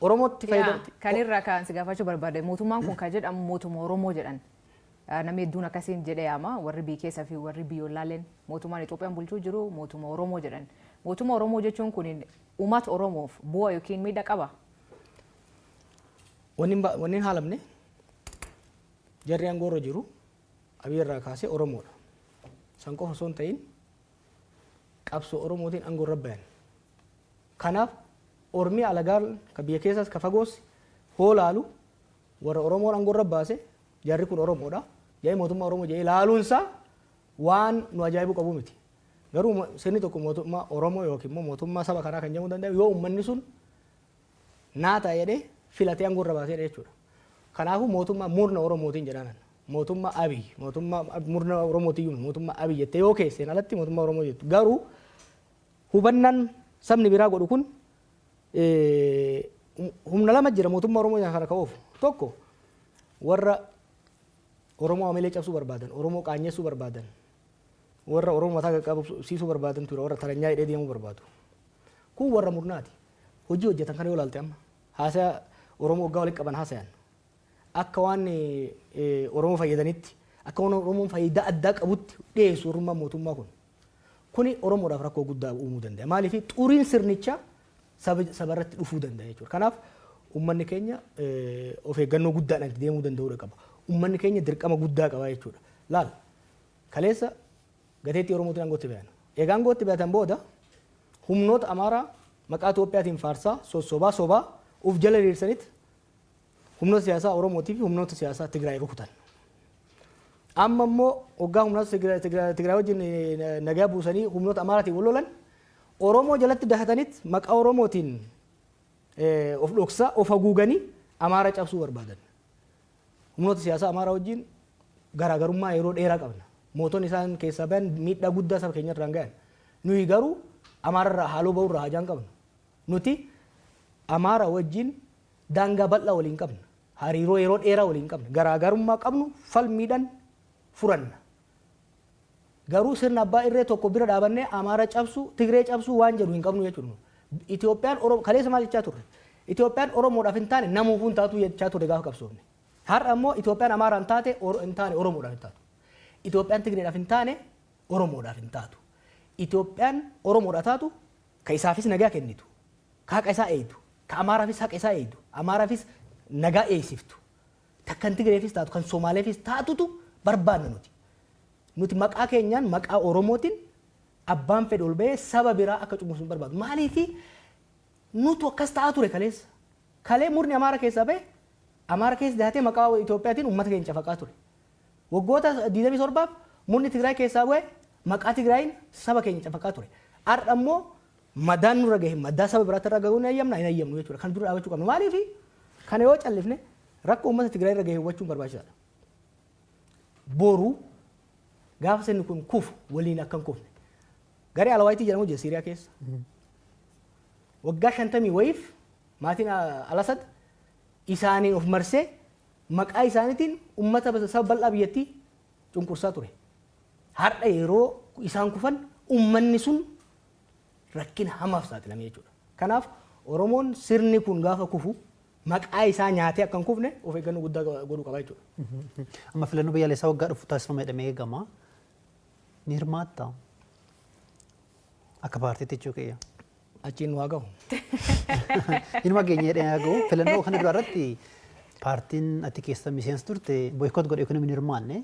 Oromootti fayyadamu. Kan irraa kan si gaafachuu barbaade, mootummaan kun kan jedhamu mootummaa Oromoo jedhan. Namni hedduun akkasiin jedhee yaama, warri biyya keessa fi warri biyyoolaaleen mootummaan Itoophiyaan bulchuu jiru mootummaa Oromoo jedhan. Mootummaa Oromoo jechuun kun uummata Oromoof bu'aa yookiin miidhaa qaba? Wanni hin haalamne, jarri aangoo irra jiru Abiy irraa kaasee Oromoodha. San qofa osoo hin ta'in qabsoo Oromootiin aangoo irra bayan. Kanaaf Ormi alagaan ka biyya keessaas ka fagoos hoo laalu warra Oromoon aangoo irra baase, jarri kun Oromoodha. Jedhee mootummaa Oromoo jedhee laaluunsaa waan nu ajaa'ibuu qabu miti. Garuu sirni tokko mootummaa Oromoo yookiin immoo mootummaa saba kanaa kan jedhamuu danda'u yoo uummanni sun naa ta'a jedhee filatee aangoo irra baaseedha jechuudha. Kanaafuu mootummaa murna Oromootiin jedhanan. Mootummaa Abiy, mootummaa murna Oromootiyyuu mootummaa Abiy jettee yoo keesseen alatti mootummaa Oromoo jettu. Garuu hubannaan sabni biraa godhu kun humna lama jira mootummaa Oromoo kana ka'uuf. Tokko warra Oromoo hamilee cabsuu barbaadan, Oromoo qaanyessuu barbaadan, warra Oromoo mataa qaqqabsiisuu barbaadan ture, warra taranyaa hidhee deemuu barbaadu. Kun warra murnaati. Hojii hojjetan kana yoo ilaalte, amma haasaya Oromoo waggaa walitti qaban haasayan akka waan Oromoo fayyadanitti, akka waan Oromoon faayidaa addaa qabutti dhiyeessu warrummaan mootummaa kun. Kuni Oromoodhaaf rakkoo guddaa uumuu danda'a. Maaliif? Xuriin sirnichaa saba irratti dhufuu danda'a jechuudha. Kanaaf uummanni keenya of eeggannoo guddaadhaan itti deemuu danda'uudha qaba. Uummanni keenya dirqama guddaa qaba jechuudha. Laal, kaleessa gateettii Oromootiin aangootti bayan. Egaa aangootti bayatan booda humnoota Amaaraa maqaa Itoophiyaatiin faarsaa sossobaa sobaa uf jala hiriirsanitti humnoota siyaasaa Oromootii fi humnoota siyaasaa Tigraay rukutan. Amma immoo waggaa humnoota Tigraay wajjin nagaa buusanii humnoota Amaaraatiin wal lolan, Oromoo jalatti dahatanitti maqaa Oromootiin of dhoksaa of haguuganii Amaara cabsuu barbaadan. Humnoota siyaasaa Amaaraa wajjin garaagarummaa yeroo dheeraa qabna. Mootonni isaan keessaa bayan miidhaa guddaa saba keenya irraan gahan. Nuyi garuu Amaararraa haaloo bahurraa hajaan qabnu. Nuti Amaara wajjin daangaa bal'aa waliin qabna. Hariiroo yeroo dheeraa waliin qabna. Garaagarummaa qabnu falmiidhaan furanna. Garuu sirna abbaa irree tokko bira dhaabannee Amaara cabsu, Tigree cabsu waan jedhu hin qabnu jechuudha. Itoophiyaan Oromoo kaleessa maal jechaa turre? Itoophiyaan Oromoodhaaf hin taane namuufuu hin taatu jechaa turre gaafa qabsoofne. Har'a immoo Itoophiyaan Amaaraan hin taate, hin taane, Oromoodhaaf hin taatu. Itoophiyaan Tigreedhaaf hin taane, Oromoodhaaf hin taatu. Itoophiyaan Oromoodhaaf taatu, ka isaafis nagaa kennitu, ka haqa isaa eeydu, ka Amaaraafis haqa isaa eeydu, Amaaraafis nagaa eeysiftu, kan Tigreefis taatu, kan Somaaleefis taatutu barbaanna nuti. Nuti maqaa keenyaan, maqaa Oromootiin abbaan fedhe ol bahee saba biraa akka cunqursu hin barbaadu. Maaliifi? Nutu akkas ta'aa ture kaleessa. Kalee murni Amaara keessaa bahe Amaara keessa dahatee maqaa Itoophiyaatiin uummata keenya cafaqaa ture. Waggoota 27f murni Tigraay keessaa bu'e maqaa Tigraayin saba keenya cafaqaa ture. Har'a immoo madaan nurra gahe madaa saba biraatti irra gahuu hin hayyamna, hin hayyamnu jechuudha. Kan dura dhaabachuu qabna. Maaliifi? Kana yoo callifne rakkoo uummata Tigraay irra gahe hubachuun barbaachisaadha. Boru gaafa sirni kun kufu waliin akka hin kufne. Garee Alawaayitii jedhamu jira Siiriyaa keessa. Waggaa 50 wayiif maatiin Alasad isaaniin of marsee maqaa isaaniitiin uummata saba bal'aa biyyattii cunqursaa ture. Har'a yeroo isaan kufan uummanni sun rakkina hamaaf saaxilame jechuudha. Kanaaf Oromoon sirni kun gaafa kufu maqaa isaa nyaatee akka hin kufne of eeggannoo guddaa godhuu qaba jechuudha. Amma filannoo biyyaalessaa waggaa dhufu taasifama jedhamee eegama. Ni hirmaattaa? Akka paartiitti jechuu kiyya. Achiin nu haa gahu. Inuma geenye jedhee haa gahu. Filannoo kana dura irratti paartiin ati keessa miseensa turte boycott godhe yookiin hin hirmaanne.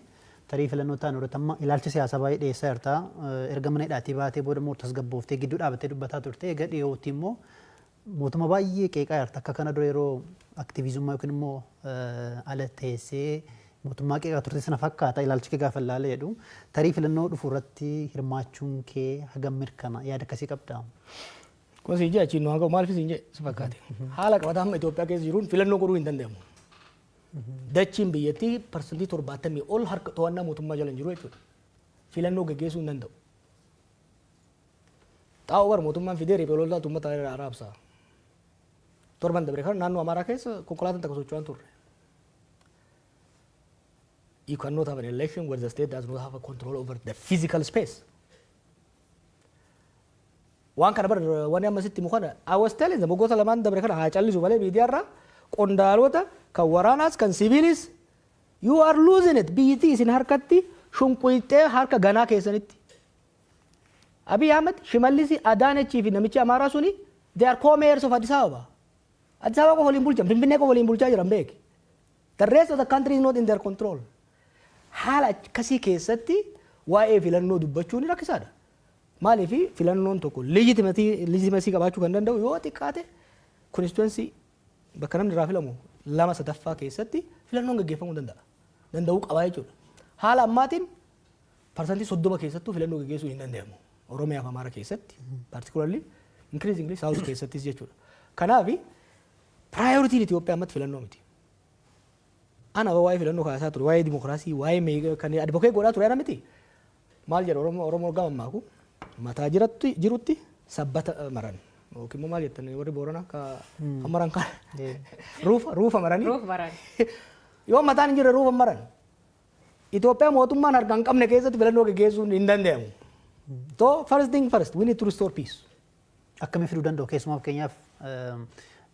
Tarii filannoo ta'an irratti amma ilaalcha siyaasaa baay'ee dhiyeessaa jirta. Erga mana hidhaatii baatee booda immoo tasgabbooftee gidduu dhaabattee dubbataa turte. Egaa dhiyootti immoo mootummaa baay'ee qeeqaa jirta. Akka kana dura yeroo aktiviizummaa yookiin immoo ala teessee mootummaa qeeqaa turte sana fakkaata ilaalchi kee gaafa ilaala jedhu. Tarii filannoo dhufu irratti hirmaachuun kee hagam mirkana, yaada akkasii qabdaa? Kun siin jee, achiin nu haa gahu. Maaliif siin jee si fakkaate? Haala qabataa amma Itoophiyaa keessa jiruun filannoo godhuu hin danda'amu. Dachiin biyyattii 70% ol harka to'annaa mootummaa jala hin jiru jechuudha. Filannoo gaggeessuu hin danda'u. Xaa'oo bar mootummaan fidee riphee loltoota uummata irraa raabsa. Torban dabre kana naannoo Amaaraa keessa konkolaataan takka socho'aa hin turre. You cannot have an election where the state does not have a control over the physical space. Waan kana bar wanni amma sitti himu kana, I was telling them, waggoota lamaan dabre kana haa callisu malee miidiyaarraa qondaalota kan waraanaas kan siviilis, "You are losing it, biyyittii isin harkatti shunquyxee harka ganaa keessanitti." Abiy Ahmed, Shimallisi, Adaanechii fi namichi Amaaraa suni, they are co-mayors of Addis Ababa. Addis Ababa qofa waliin bulchan, Finfinnee qofa waliin bulchaa jiran beeki. The rest of the country is not in their control. Haala akkasii keessatti waa'ee filannoo dubbachuun rakkisaadha. Maaliif? Filannoon tokko legitimacy qabaachuu kan danda'u yoo xiqqaate constituency, bakka namni irraa filamu lama sadaffaa keessatti filannoon gaggeeffamuu danda'a. Danda'uu qabaa jechuudha. Haala ammaatiin 30% keessattuu filannoo gaggeessuu hin danda'amu. Oromiyaa fi Amaara keessatti particularly, increasingly South keessattis jechuudha. Kanaaf priorityn Itoophiyaa ammatti filannoo miti. Ana waa'ee filannoo kaasaa ture, waa'ee dimokiraasii, waa'ee kan advocate godhaa ture ana miti. Maal jedha Oromoo? Oromoo gama maaku mataa jiratti jirutti sabbata maran yookiin immoo maal jettan warri Booranaa ka maran kan ruufa maranii. Ruuf maran. Yoo mataan hin jirre ruufa maran. Itoophiyaa mootummaan harka hin qabne keessatti filannoo gaggeessuun hin danda'amu. So first thing first, we need to restore peace. Akkamii fiduu danda'u? Keessumaa fakkeenyaaf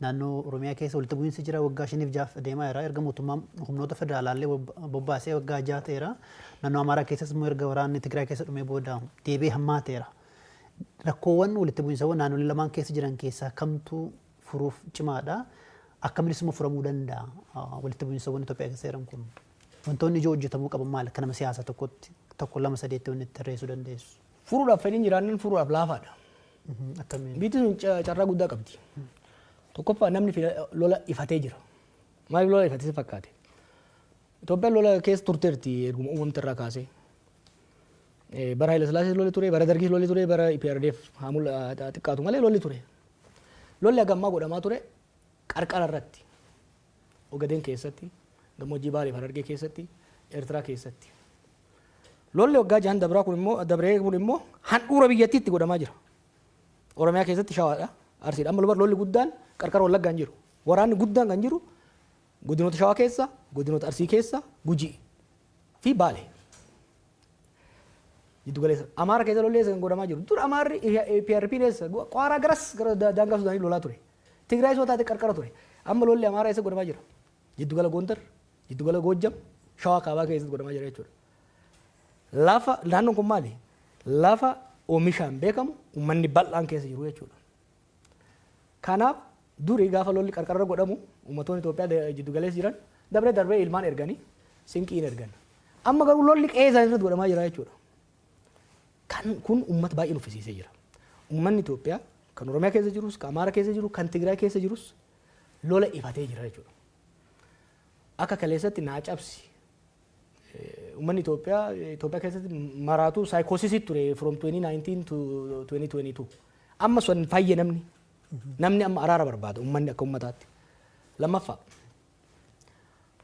naannoo Oromiyaa keessa walitti bu'iinsi jira, waggaa 5f 6f deemaa jira. Erga mootummaan humnoota federaalaallee bobbaasee waggaa 6 ta'eera. Naannoo Amaaraa keessas immoo erga waraanni Tigraay keessa dhumee booda deebi'ee hammaateera. Rakkoowwan walitti bu'iinsawwan naannolee lamaan keessa jiran keessaa kamtu furuuf cimaadha? Akkaminis immoo furamuu danda'a walitti bu'iinsawwan Itoophiyaa keessa jiran kun? Wantoonni ijoo hojjetamuu qaban maali? Akka nama siyaasaa tokkotti tokko, lama, sadeetti wanni itti tarreessuu dandeessu. Furuudhaaf fedhiin jiraannan furuudhaaf laafaadha. Akkamiin? Biyyi sun carraa guddaa qabdi. Tokkoffaa, namni lola ifatee jira. Maaliif lola ifatee si fakkaate? Itoophiyaan lola keessa turteerti erguma uumamte irraa kaasee. Bara Haile Sillaasee lolli ture, bara Dargis lolli ture, bara EPRDF haa xiqqaatu malee lolli ture. Lolli hagammaa godhamaa ture qarqara irratti. Ogadeen keessatti, gammoojjii Baalee fi Harargee keessatti, Eertiraa keessatti. Lolli waggaa 6n dabraa kun immoo, dabree kun immoo handhuura biyyattiitti godhamaa jira. Oromiyaa keessatti Shawaadha, Arsiidha. Amma lolli guddaan qarqara Wallaggaa hin jiru. Waraanni guddaan kan jiru Godinoota Shawaa keessa, godinoota Arsii keessa, Gujii fi Baale. Jiddu galeessa. Amaara keessa lolli eessa kan godhamaa jiru? Dur Amaarri PRP eessa? Qaaraa garas gara daangaa Sudaanii lolaa ture. Tigraay soo taate qarqara ture. Amma lolli Amaaraa eessa godhamaa jira? Jiddu gala Gondar, jiddu gala Goojjam, Shawaa kaabaa keessatti godhamaa jira jechuudha. Lafa naannoon kun maali? Lafa oomishaan beekamu, uummanni bal'aan keessa jiru jechuudha. Kanaaf durii gaafa lolli qarqarra godhamu, uummattoonni Itoophiyaa jiddu galeessa jiran dabree darbee ilmaan erganii sinqiin ergan. Amma garuu lolli qe'ee isaanii irratti godhamaa jira jechuudha. Kan kun uummata baay'ee nuffisiisee jira. Uummanni Itoophiyaa kan Oromiyaa keessa jirus, kan Amaara keessa jiru, kan Tigraay keessa jirus lola ifatee jira jechuudha. Akka kaleessatti naa cabsi. Uummanni Itoophiyaa Itoophiyaa keessatti maraatu psychosis ture from 2019 to 2022. Amma sun fayye namni. Namni amma araara barbaada, uummanni akka uummataatti. Lammaffaa,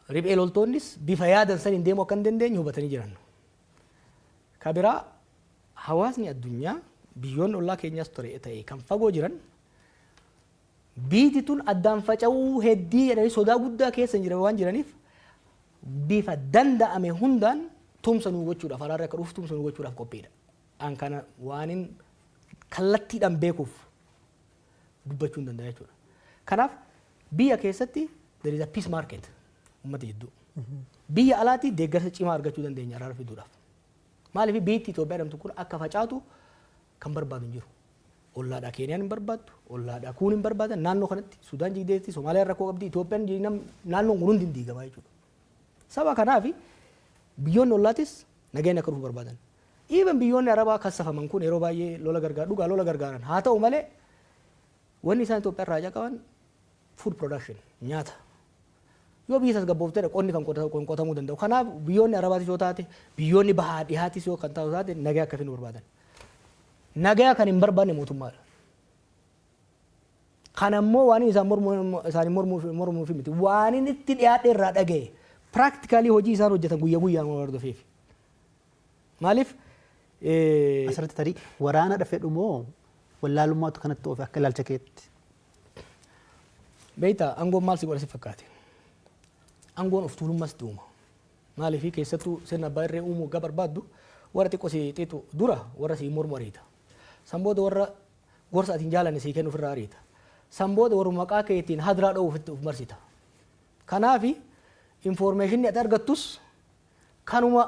riphee loltoonnis bifa yaadan saniin deemuu akka hin dandeenye hubatanii jiran. Ka biraa, hawaasni addunyaa, biyyoonni ollaa keenyaas ture ta'e kan fagoo jiran, biiti tun addaan faca'uu heddii jedhanii sodaa guddaa keessa hin jiran waan jiraniif, bifa danda'ame hundaan tumsa nuu gochuudhaaf, araarri akka dhufu tumsa nuu gochuudhaaf qophiidha. An kana waanin kallattiidhaan beekuuf dubbachuu hin danda'a jechuudha. Kanaaf biyya keessatti there is a peace market uummata jidduu. Biyya alaatti deeggarsa cimaa argachuu dandeenya araara fiduudhaaf. Maaliif? Biyyi Itoophiyaa jedhamtu kun akka facaatu kan barbaadu hin jiru. Ollaadhaa Keeniyaan hin barbaaddu, ollaadhaa kuun hin barbaadan, naannoo kanatti Sudaan jigdeetti, Somaaliyaan rakkoo qabdi, Itoophiyaan, naannoon kun hundi hin diigamaa jechuudha. Saba kanaaf biyyoonni ollaatis nageenya akka dhufu barbaadan. Even biyyoonni Arabaa kassafaman kun yeroo baay'ee lola gargaaru, dhugaa lola gargaaran. Haa ta'u malee, wanni isaan Itoophiyaa irraa qaban food production, nyaata. Yoo biyyi tasgabboofteedha qonni kan qotamuu danda'u. Kanaaf biyyoonni Arabaatis yoo taate, biyyoonni bahaa dhihaatis yoo kan taatu taate, nagaa akka finnu barbaadan. Nagaa kan hin barbaanne mootummaadha. Kan ammoo waan isaan mormuu isaanii mormuuf miti. Waan inni itti dhiyaadhe irraa dhagaye, practically hojii isaan hojjetan guyyaa guyyaan waan hordofeef. Maaliif? Asirratti tarii waraana fedhu moo wallaalummaatu kanatti oofe akka ilaalcha keetti? Beektaa, aangoon maal si godha si fakkaate? Aangoon of tuulummaas itti uuma. Maaliif? Keessattuu sirna abbaa irree uumuu waggaa barbaaddu, warra xiqqoo si xiixu dura warra si mormu ariita. San booda warra gorsa ati hin jaalanne sii kennu ofirraa ariita. San booda warra maqaa keetiin hadiraa dha'uuf itti of marsita. Kanaafi informationni ati argattus kanuma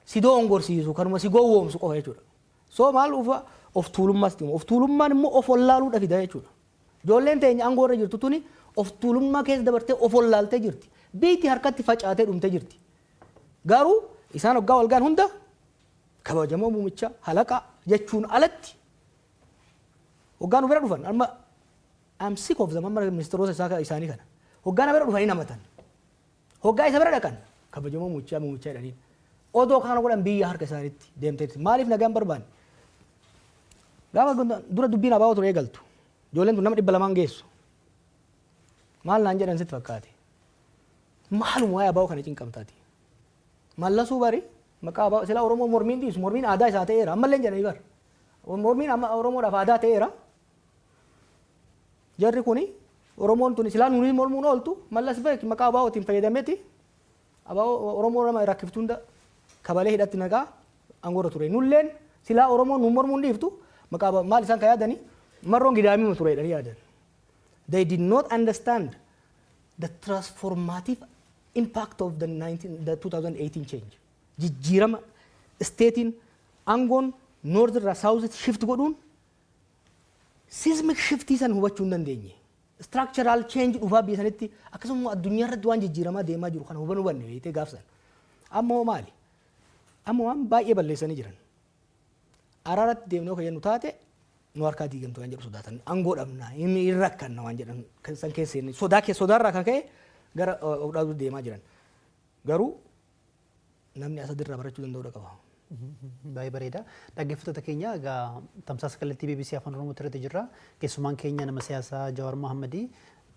si doongorsiisu, kanuma si gowwoomsu qofa jechuudha. So maal dhufa? Of tuulummaas itti uuma. Of tuulummaan immoo of wallaaluudha fida jechuudha. Ijoolleen teenya aangoo irra jirtu tuni of tuulummaa keessa dabartee of wallaaltee jirti. Biyyi harkatti facaatee dhumtee jirti. Garuu isaan hoggaa walgaan hunda kabajamoo muumicha halaqa jechuun alatti hoggaa nu bira dhufan, amma I'm sick of them, amma ministeerota isaa isaanii kana hoggaa na bira dhufanii namatan, hoggaa isa bira dhaqan kabajamoo muumichaa muumichaa jedhaniin. Odoo kana godhan biyya harka isaaniitti deemteetti. Maaliif nagaan barbaanne? Gaafa dura dubbiin abaa'oo ture eegaltu, ijoolleen tun nama 200 geessu. Maal naan jedhan sitti fakkaate? Maaluma waa'ee abaa'oo kana cinqamtaati? Mallasuu bari maqaa abaa'oo silaa Oromoo mormiin dhiisu, mormiin aadaa isaa ta'eera ammallee jedhanii bar. Mormiin amma Oromoodhaaf aadaa ta'eera. Jarri kuni Oromoon tuni silaa nuuni mormuun ooltu, Mallas beek maqaa abaa'ootiin fayyadameeti abaa'oo Oromoo nama rakkiftu hunda kabalee hidhatti naqaa aangoorra ture. Nulleen silaa Oromoon nu mormuun dhiiftu maqaa abaa'oo maal isaan kan yaadanii marroon gidaamii ture jedhanii yaadan. They did not understand the transformative impact of the 2018 change. Jijjiirama stateiin aangoon north irraa south shift godhuun seismic shiftii san hubachuu hin dandeenye. Structural change dhufaa biyya sanitti, akkasuma addunyaa irratti waan jijjiiramaa deemaa jiru kana hubanuu hubanne beektee gaafsan. Amma hoo maali? Amma waan baay'ee balleessanii jiran. Araaratti deemnee kan jennu taate nu harkaa diigamtu waan jedhu sodaatan, aangoo dhabna, hin rakkanna waan jedhan kan san keessa sodaa keessa, sodaarraa kan ka'e gara of dhaabuutti deemaa jiran. Garuu namni asadirraa barachuu danda'uu qaba. Baay'ee bareeda. Dhaggeeffattoota keenya, egaa tamsaasa kallattii BBC Afaan Oromoo irratti jirra. Keessumaan keenya nama siyaasaa Jawaar Mohammadii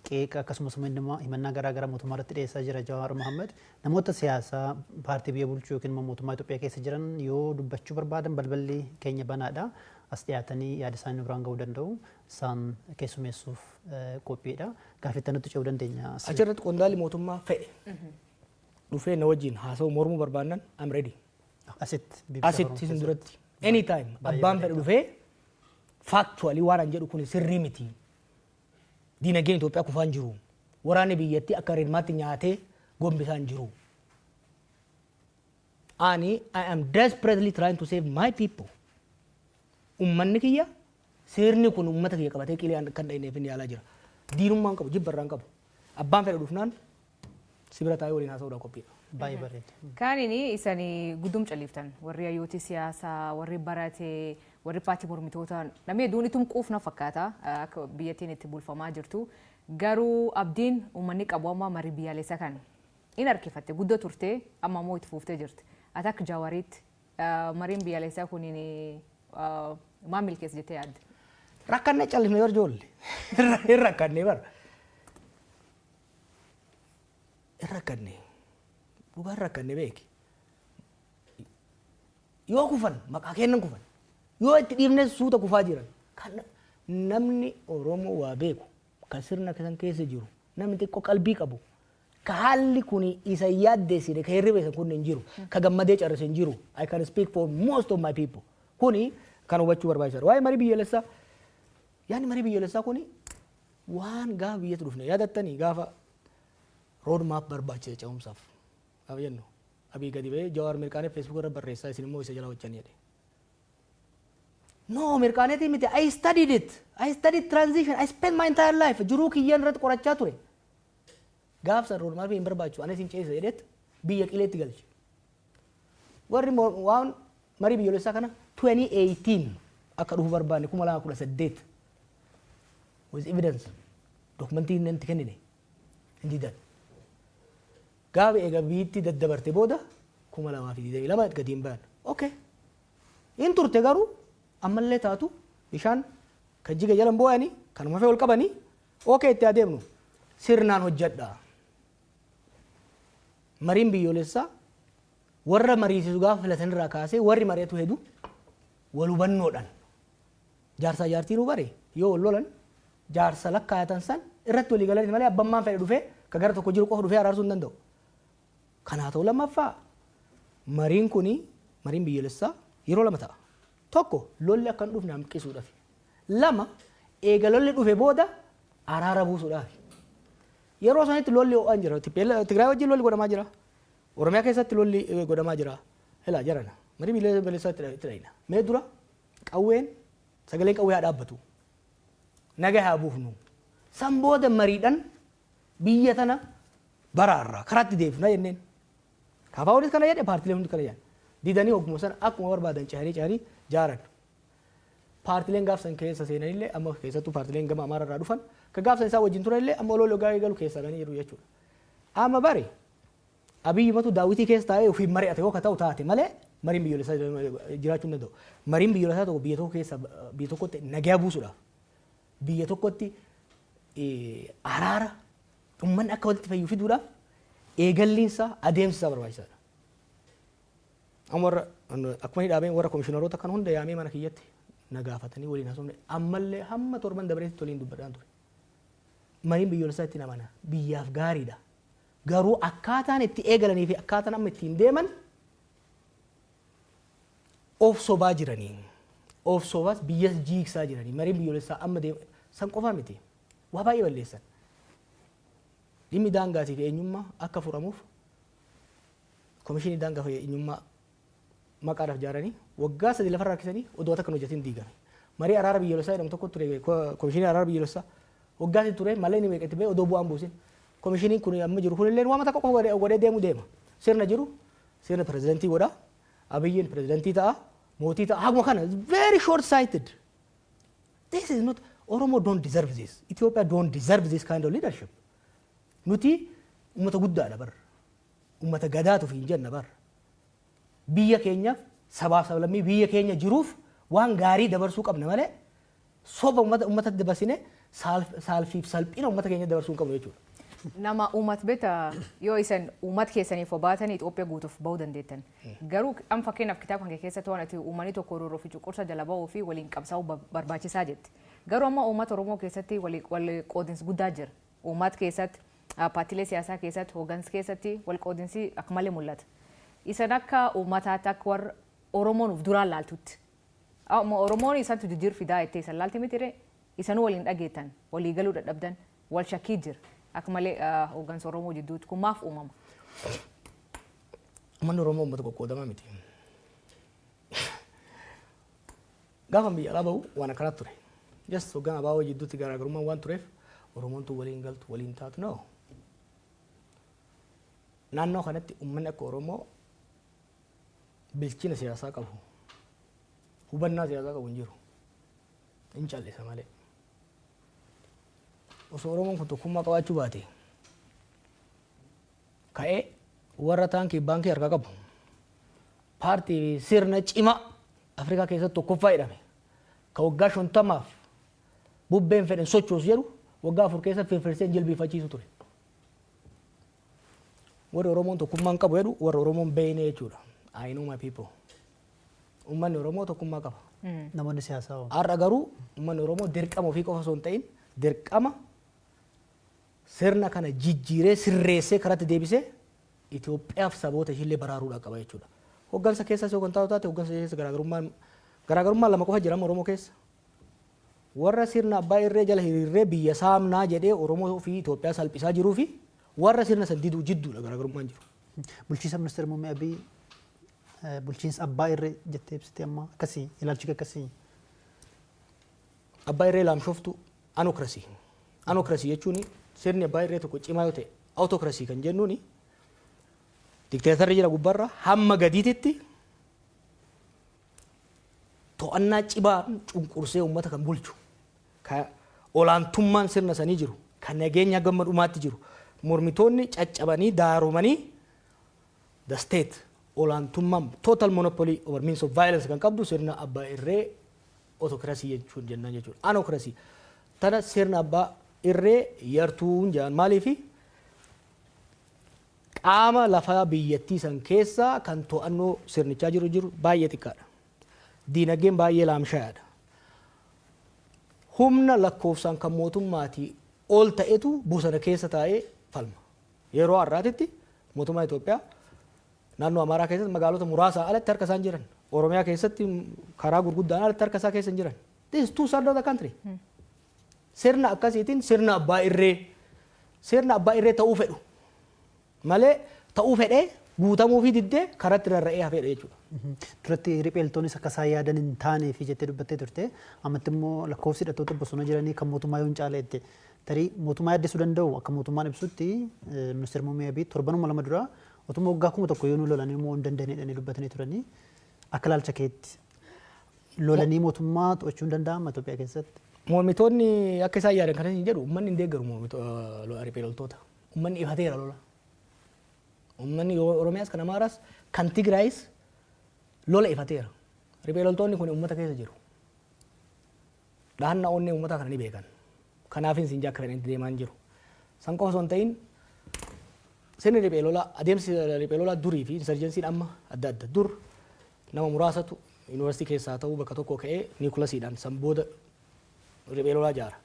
qeeqa akkasumas himannaa garaa garaa mootummaa irratti dhiyeessaa jira Jawaar Mohammad. Namoota siyaasaa paartii biyya bulchuu yookiin immoo mootummaa Itoophiyaa keessa jiran yoo dubbachuu barbaadan balballi keenya banaadha. As dhiyaatanii yaada isaanii biraan ga'uu danda'u. Isaan keessummeessuuf qophiidha. Gaaffii nutti ce'uu dandeenya. Achirratti qondaalli mootummaa fedhe dhufee na wajjin haasa'u mormuu barbaannan, I'm ready. Asitti. Asitti isin duratti. Anytime abbaan fedhe dhufee factually waan an jedhu kun sirrii miti. Diinagdeen Itoophiyaa kufaan jiru. Waraanni biyyattii akka reedmaatti nyaatee gombisaan jiru. Ani I am desperately trying to save my people. Ummanni kiyya, sirni kun ummata kiyya qabatee qilee kan dhahineef inni yaalaa jira. Diinummaan qabu, jibbarraan qabu. Abbaan fedhe dhufnaan sibira taa'ee waliin haasa'uudhaan qophiidha. Baay'ee bareeda. Kaanini isanii guddum caliiftan, warri hayyooti siyaasaa, warri barate, warri paartii mormitoota, namni hedduun itum quufna fakkaata akka biyyattiin itti bulfamaa jirtu. Garuu abdiin uummanni qabu amma marii biyyaalessaa kan in harkifatte guddoo turte, amma immoo itti fuuftee jirti. Ati akka Jawaariitti mariin biyyaalessaa kuniin maal milkeessa jettee yaadde? Rakkanne callifne bar ijoollee. Hin rakkanne bar. Hin rakkanne. Dhugaa hin rakkanne beeki. Yoo kufan maqaa kennan kufan. Yoo itti dhiifne suuta kufaa jiran. Kan namni Oromoo waa beeku, kan sirna kan keessa jiru, namni xiqqoo qalbii qabu, ka haalli kun isa yaaddeessine, ka hirriba isa kun hin jiru, ka gammadee carrise hin jiru. I can speak for most of my people. Kuni kan hubachuu barbaachisaadha. Waa'ee marii biyyoolessaa, yaadni marii biyyoolessaa kuni waan gaafa biyyatti dhufne yaadattanii, gaafa road map barbaachisa ce'umsaaf gaafa jennu, Abii gadi ba'ee Jawaar mirqaanee Facebook irra barreessaa, isin immoo isa jala hojjanii jedhe. No, mirqaaneetii miti. I studied it. I studied transition. I spent my entire life. Jiruu kiyyaan irratti qorachaa ture. Gaaf san road map hin barbaachisu. Anis hin ceesisa jedheet biyya qileetti galche. Warri waan marii biyyoolessaa kana 2018 akka dhufu barbaanne, 2018, with evidence, dokumentii inni itti kennine hin didan. Gaafa eega biyyatti daddabarte booda 2022 gadi hin bayan. Okay. In turte, garuu ammallee taatu bishaan kan jiga jalan boo'anii kanuma fee ol qabanii, okay, itti adeemnu sirnaan hojjedha. Mariin biyyoolessaa warra mariisisu gaafa filatan irraa kaasee warri mari'atu hedu wal hubannoodhaan, jaarsaa jaartiin bare yoo wal lolan jaarsa lakkaayatan san irratti walii galanii malee abbammaan fedhe dhufee ka gara tokko jiru qofa dhufee araarsuu hin danda'u. Kanaa ta'u, lammaffaa mariin kuni, mariin biyyoolessaa yeroo lama ta'a. Tokko, lolli akka hin dhufne hanqisuudhaaf. Lama, eega lolli dhufe booda araara buusuudhaaf. Yeroo sanitti lolli ho'aan jira. Tigraay wajjin lolli godhamaa jira. Oromiyaa keessatti lolli godhamaa jira. Ilaa jarana. Marii biyyoolessaa itti dhayina. Mee dura qawween, sagaleen qawwee haa dhaabbatu. Naga haa buufnu. San booda mariidhaan biyya tana baraarraa karaatti deebifna jenneen. KFOnis kana jedhe, paartileen hundi kana jedhan. Didanii hogguma sana akkuma barbaadan cehanii cehanii jaaran. Paartileen gaafsan keessa seenanillee, amma keessattuu paartileen gama Amaara irraa dhufan ka gaafsan isaa wajjin turanillee, amma oloo logaa eegalu keessaa ganii jiru jechuudha. Amma bari Abiyyi matu daawwitii keessa taa'ee ofiin mari'ate yoo ka ta'u taate malee mariin biyyoolessaa jiraachuu hin danda'u. Mariin biyyoolessaa tokko biyya tokko keessa, biyya tokkotti nagaa buusuudhaaf, biyya tokkotti araara uummanni akka walitti fayyu fiduudhaaf eegalliinsaa, adeemsi isaa barbaachisaadha. Amma warra akkuma inni dhaabeen warra komishiinaroota kan hunda yaamee mana kiyyatti na gaafatanii waliin haasofne, ammallee hamma torban dabareetti waliin dubbadhaan ture. Mariin biyyoolessaa ittiin amana, biyyaaf gaariidha. Garuu akkaataan itti eegalanii fi akkaataan amma ittiin deeman of sobaa jiranii. Of sobaas biyyas jiigsaa jiranii. Mariin biyyoolessaa amma deema san qofaa miti. Waa baay'ee balleessan. Dhimmi daangaatii fi eenyummaa akka furamuuf komishinii daangaa fi eenyummaa maqaadhaaf ijaaranii waggaa 3 lafarra harkisanii odoo takka hin hojjetin diigame. Marii araara biyyoolessaa jedhamu tokko ture, komishinii araara biyyoolessaa waggaa 3 ture malee inni meeqa itti ba'e odoo bu'aan buusin. Komishiniin kun amma jiru kunillee waan takka qofa godhee deemu deema. Sirna jiru sirna pirezidantii godha. Abiyyiin pirezidantii ta'a. Mootii ta'a. Haguma kana very short sighted. This is not, Oromo don't deserve this. Ethiopia don't deserve this kind of leadership. Nuti uummata guddaadha bar. Uummata gadaatu hin jenna bar. Biyya keenyaaf, sabaaf sablammii biyya keenya jiruuf waan gaarii dabarsuu qabna malee soba uummata uummatatti dabarsine saalfiif salphina uummata keenya dabarsuu hin qabnu jechuudha. Nama uummata beekta, yoo isan uummata keessaniif obaatan Itoophiyaa guutuuf bahuu dandeettan. Garuu amma fakkeenyaaf kitaaba kan keessatti waan ati uummanni tokko roorroo fi cunqursa jala bahuu fi waliin qabsaa'uu barbaachisaa jetti. Garuu amma uummata Oromoo keessatti wal qoodinsi guddaa jira. Uummata keessatti, paartiilee siyaasaa keessatti, hooggansa keessatti wal qoodinsi akka malee mul'ata. Isan akka uummataatti, akka warra Oromoon uf duraan laaltutti. Amma Oromoon isantu jijjiir fidaa jettee isan laalti miti ree? Isanuu waliin dhageettan, walii galuu dadhabdan, wal shakkii jira. Akka malee hooggansa Oromoo jidduutti kun maaf uumama? Uummanni Oromoo uummata qoqqoodamaa miti. Gaafa biyya alaa bahu waan akkanaatu ture. Just hoggaan abaaboo jidduutti garaagarummaan waan tureef Oromoon tun waliin galtu, waliin taatu, no. Naannoo kanatti uummanni akka Oromoo bilchina siyaasaa qabu, hubannaa siyaasaa qabu hin jiru. Hin callisa malee. Osoo Oromoon kun tokkummaa qabaachuu baate, ka'ee warra taankii baankii harkaa qabu, paartii sirna cimaa Afrikaa keessatti tokkoffaa jedhame, ka waggaa 50f bubbeen fedhan sochoosu jedhu, waggaa 4 keessa firfirsee jilbiifachiisu ture. Warri Oromoon tokkummaan qabu jedhu warra Oromoon beeyne jechuudha. I know my people. Uummanni Oromoo tokkummaa qaba. Namoonni siyaasaa hoo? Har'a garuu uummanni Oromoo dirqama ofii qofa osoo hin ta'in, dirqama sirna kana jijjiiree, sirreessee, karatti deebisee Itoophiyaaf saboota ishiillee baraaruudhaa qaba jechuudha. Hoggansa keessas yoo kan taatu taate, hoggansa keessa garaagarummaan lama qofa jira Oromoo keessa. Warra sirna abbaa irree jala hiriirree biyya saamnaa jedhee Oromoo fi Itoophiyaa salphisaa jiruu fi warra sirna san diduu jidduudha garaagarummaan jiru. Bulchiinsa ministeera muummee Abiy bulchiinsa abbaa irree jettee ibsite amma, akkasii ilaalchi akkasii. Abbaa irree laamshoftu, anocracy. Anocracy jechuun sirni abbaa irree tokko cimaa yoo ta'e, autocracy kan jennuun dikteetarri jira gubbarra hamma gadiititti to'annaa cimaan cunqursee uummata kan bulchu, ka olaantummaan sirna sanii jiru, kan nageenya gamma dhumaatti jiru, mormitoonni caccabanii daaromanii, the state olaantummaan total monopoly over means of violence kan qabdu sirna abbaa irree autocracy jechuun jennaan jechuudha. Anocracy tana sirna abbaa irree yartuun jedhan. Maaliifi? Qaama lafaa biyyattii san keessaa kan to'annoo sirnichaa jiru baay'ee xiqqaadha. Diinagdeen baay'ee laamshayaadha. Humna lakkoofsaan kan mootummaatii ol ta'etu bosona keessa taa'ee falma. Yeroo har'aatitti mootummaa Itoophiyaa naannoo Amaaraa keessatti magaalota muraasaa alatti harka isaan jiran. Oromiyaa keessatti karaa gurguddaan alatti harka isaa keessa hin jiran. This is two third of the country. Sirna akkasiitiin sirna abbaa irree ta'uu fedhu malee, ta'uu fedhee guutamuu fi diddee karatti rarra'ee hafeedha jechuudha. Duratti ripheeltoonis akka isaan yaadan hin taanee fi jettee dubbattee turte. Ammatti immoo lakkoofsi hidhattoota bosona jiranii kan mootummaa yoo hin caale jette. Tarii mootummaa yaaddessuu danda'u. Akka mootummaan ibsutti, ministeerri muummee Abiy torbanuma 2 dura otuma waggaa 1000 yoo nu lolanii immoo hin dandeenye dubbatanii turanii. Akka ilaalcha keetti lolanii mootummaa to'achuu hin danda'ama Itoophiyaa keessatti? Mormitoonni akka isaan yaadan kan hin jedhu, uummanni hin deeggaru mormitoota, riphee loltoota. Uummanni ifateera lola. Uummanni Oromiyaas, kan Amaaraas, kan Tigraayis lola ifateera. Riphee loltoonni kun uummata keessa jiru. Dhahannaa onnee uummataa kana ni beekan. Kanaafin siin akka fedhanitti deemaa hin jiru. San qofa osoo hin ta'in, sirni riphee lolaa, adeemsi riphee lolaa durii fi insurgencyn amma adda adda. Dur nama muraasatu yuunivarsiitii keessaa ta'uu bakka tokko ka'ee nucleusiidhaan san booda riphee lolaa ijaara.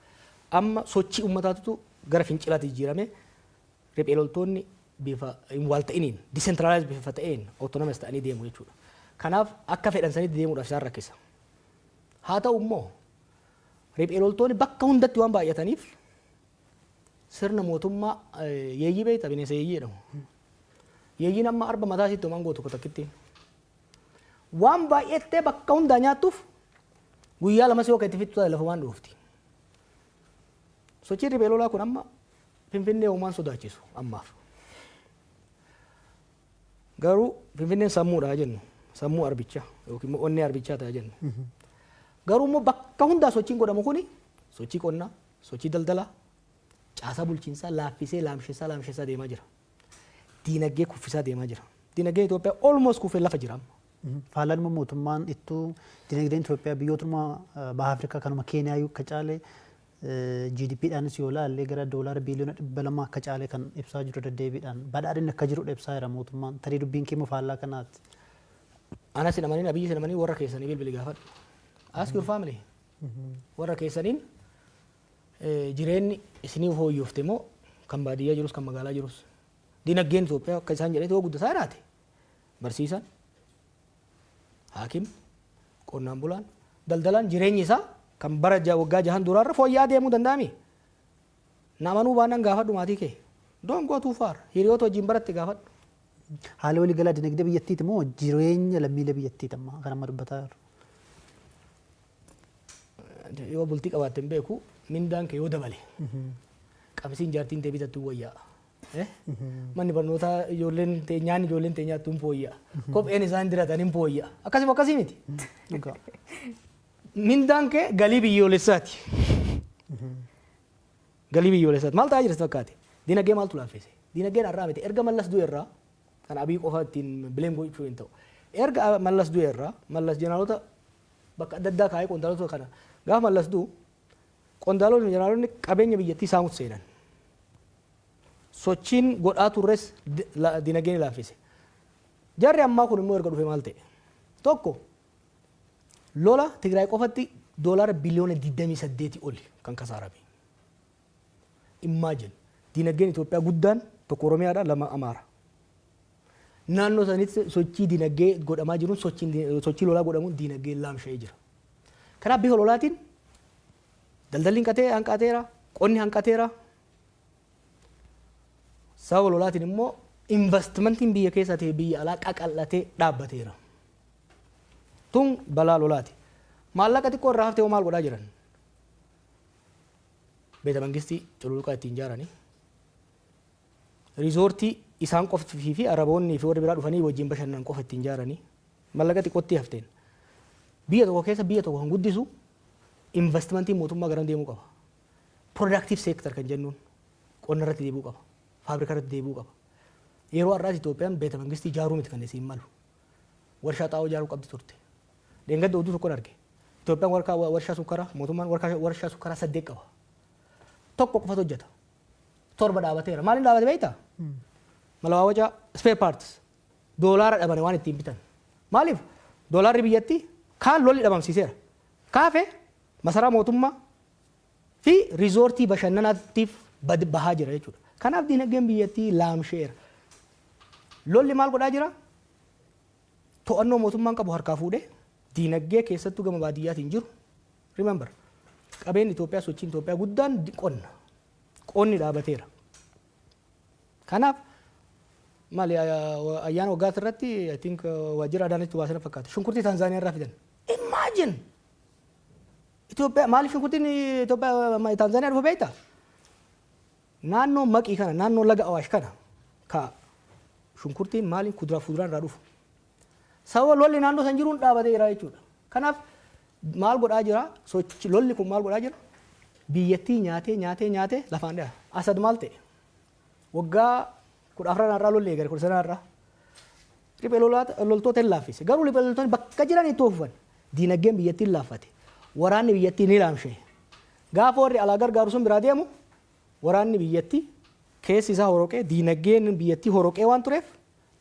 Amma sochii uummataatu gara fincilaatti jijjiirame, riphee loltoonni bifa hin waalta'iniin, decentralized bifa ta'een, autonomous ta'anii deemu jechuudha. Kanaaf akka fedhan sanitti deemuudhaaf isaan rakkisa. Haa ta'u immoo riphee loltoonni bakka hundatti waan baay'ataniif sirna mootummaa yeeyyii beekta, bineensa yeeyyii jedhamu. Yeeyyiin amma arba mataa isiitti homaan gootu takkitti. Waan baay'attee bakka hundaa nyaattuuf guyyaa 2 yoo itti fixxu taate lafumaan dhoofti. Sochiin riphee lolaa kun amma Finfinnee uumaan sodaachisu ammaaf. Garuu Finfinneen sammuudha jennu. Sammuu arbichaa yookiin immoo onnee arbichaa ta'a jennu. Garuu immoo bakka hundaa sochiin godhamu kuni sochii qonnaa, sochii daldalaa, caasaa bulchiinsaa laaffisee, laamsessaa laamsessaa deemaa jira. Diinagdee kuffisaa deemaa jira. Diinagdeen Itoophiyaa almost kufee lafa jira amma. Faalaan immoo mootummaan ittuu dinagdeen Itoophiyaa biyyootuma baha Afrikaa kanuma Keeniyaa akka caale GDPdhaanis yoo ilaalle gara doolaara biiliyoona 200 akka caale kan ibsaa jiru deddeebiidhaan badhaadhinni akka jirudha ibsaa jira mootummaan. Tarii dubbiin keemmoo faallaa kanaati. Anas hin amanin, Abiyyi hin amanin, warra keessanii bilbili gaafadhu. Ask your family. Warra keessaniin jireenyi isinii fooyyofte moo, kan baadiyyaa jirus kan magaalaa jirus, dinagdeen Itoophiyaa akka isaan jedhetti yoo guddataa jiraate, barsiisaan, haakim, qonnaan bulaan, daldalaan jireenyi isaa kan bara waggaa 6n duraarra fooyya'aa deemuu danda'ami? Na amanuu baannaan gaafadhu maatii kee. Don't go too far. Hiriyoota wajjin baratte gaafadhu. Haala waliigalaa dinagdee biyyattiiti moo jireenya lammiilee biyyattiiti amma kan amma dubbataa jiru? Yoo bultii qabaatte hin beeku, mindaan kee yoo dabale qabsiin jaartiin tee bitattu wayyaa. Manni barnootaa ijoolleen tee nyaanni ijoolleen tee nyaattu hin fooyya'a. Kopheen isaan diratan hin fooyya'a. Akkasuma akkasii miti. Dhugaa. Mindaan kee galii biyyoolessaati. Galii biyyoolessaati. Maal ta'aa jira sitti fakkaate? Dinagdee maaltu laaffise? Dinagdeen har'aa miti. Erga Mallas du'e irraa, kan Abiy qofa ittiin blame gochuu hin ta'u. Erga Mallas du'e irraa, Mallas jeneraalota bakka adda addaa kaa'ee, qondaalota kana, gaafa Mallas du'u qondaalonni jeneraalonni qabeenya biyyattii saamutti seenan. Sochiin godhaa turres dinagdeen laaffise. Jarri ammaa kun immoo erga dhufe maal ta'e? Tokko, lola Tigraay qofatti doolaara biliyoona 28 oli kan kasaarame. Imagine, dinagdeen Itoophiyaa guddaan tokko Oromiyaadha, lama Amaara. Naannoo sanitti sochii dinagdee godhamaa jiruun, sochii lolaa godhamuun dinagdeen laamsha'ee jira. Kanaaf bifa lolaatiin daldalli hanqatee hanqateera, qonni hanqateera. Sababa lolaatiin immoo investimentiin biyya keessaa ta'e biyya alaa qaqal'atee dhaabbateera. Tun balaa lolaati. Maallaqa xiqqoo irraa haftee hoo maal godhaa jiran? Beeta mangistii cululuqaa ittiin ijaaranii, riizoortii isaan qoftii fi Araboonni fi warri biraa dhufanii wajjin bashannanan qofa ittiin ijaaranii maallaqa xiqqootti hafteen. Biyya tokko keessa biyya tokko kan guddisu investimentiin mootummaa garam deemuu qaba? Productive sector kan jennuun qonna irratti deebi'uu qaba. Faabrika irratti deebi'uu qaba. Yeroo har'aas Itoophiyaan beeta mangistii ijaaruu miti kan isiin malu. Warshaa xaa'oo ijaaruu qabdi turte. Dheengadda oduu tokkon arge. Itoophiyaan warshaa sukkaraa, mootummaan warshaa sukkaraa saddeet qaba. Tokko qofatu hojjeta. Torba dhaabateera. Maaliin dhaabate beektaa? Malawaawacaa, spare parts. Doolaara dhabane waan ittiin bitan. Maaliif? Doolaarri biyyattii kaan lolli dhabamsiiseera. Kaafe masaraa mootummaa fi riizoortii bashannanaatiif bahaa jira jechuudha. Kanaaf dinagdeen biyyattii laamsheera. Lolli maal godhaa jira? To'annoo mootummaan qabu harkaa fuudhee diinagdee keessattuu gama baadiyyaatiin jiru. Remember, qabeenyi Itoophiyaa, sochiin Itoophiyaa guddaan qonna. Qonni dhaabateera. Kanaaf maali, ayyaana waggaati irratti, I think, waajjira Adaanachi baasana fakkaata. Shunkurtii Taanzaaniyaa irraa fidan. Imagine! Itoophiyaa maaliif shunkurtiin Itoophiyaa Taanzaaniyaa dhufa beektaa? Naannoo Maqii kana, naannoo laga Awaash kana ka shunkurtiin maaliin kuduraa fuduraan irraa dhufu. Sababa lolli naannoo san jiruun dhaabatee jira jechuudha. Kanaaf maal godhaa jira? Sochi lolli kun maal godhaa jira? Biyyattii nyaatee nyaatee nyaatee lafaan dhaha. Asad maal ta'e? Waggaa 14 irraa lolli eegale, 19 irraa. Riphee loltoota hin laaffise. Garuu riphee loltoonni bakka jiran itti fufan. Diinagdeen biyyattii hin laaffate. Waraanni biyyattii ni laamsha'e. Gaafa warri alaa gargaaru sun biraa deemu, waraanni biyyattii keessi isaa horoqee, diinagdeen biyyattii horoqee waan tureef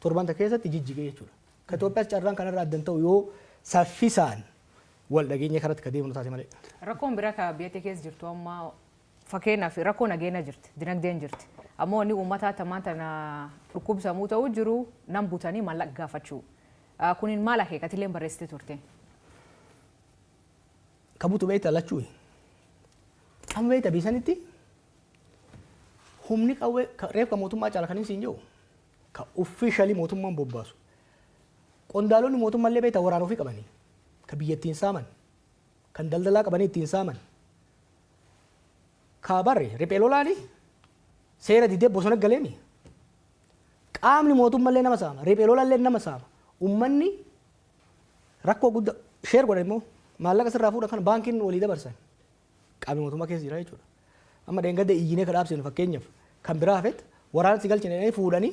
torbanta keessatti jijjigee jechuudha. Ka Itoophiyaas carraan kanarraa addan ta'u yoo saffisaan wal dhageenye karatti ka deemnu taate malee. Rakkoon biraa ka biyya keessa jirtu amma, fakkeenyaaf rakkoo nageenya jirti, dinagdeen jirti. Ammoo inni uummataa tamaan tana dhukkubsamuu ta'uu jiru nam butanii maallaqa gaafachuu. Kunin maal akeekatillee barreessite turte? Ka butu beektaa lachuu. Amma beektaa biisanitti humni qawwee reefka mootummaa caala kan inni siin jiru ka officially mootummaan bobbaasu. Qondaalonni mootummaallee beektaa waraana ofii qabanii ka biyya ittiin saaman, kan daldalaa qabanii ittiin saaman. Ka barre riphee lolaani seera didee bosona galeemi. Qaamni mootummaallee nama saama, riphee lolallee nama saama. Uummanni rakkoo guddaa share godhan immoo maallaqa sirraa fuudhan kana baankiin walii dabarsan. Qaamni mootummaa keessa jira jechuudha. Amma dheengadda iyyinee ka dhaabsinu, fakkeenyaaf kan biraa hafet, waraana si galchine jedhanii fuudhanii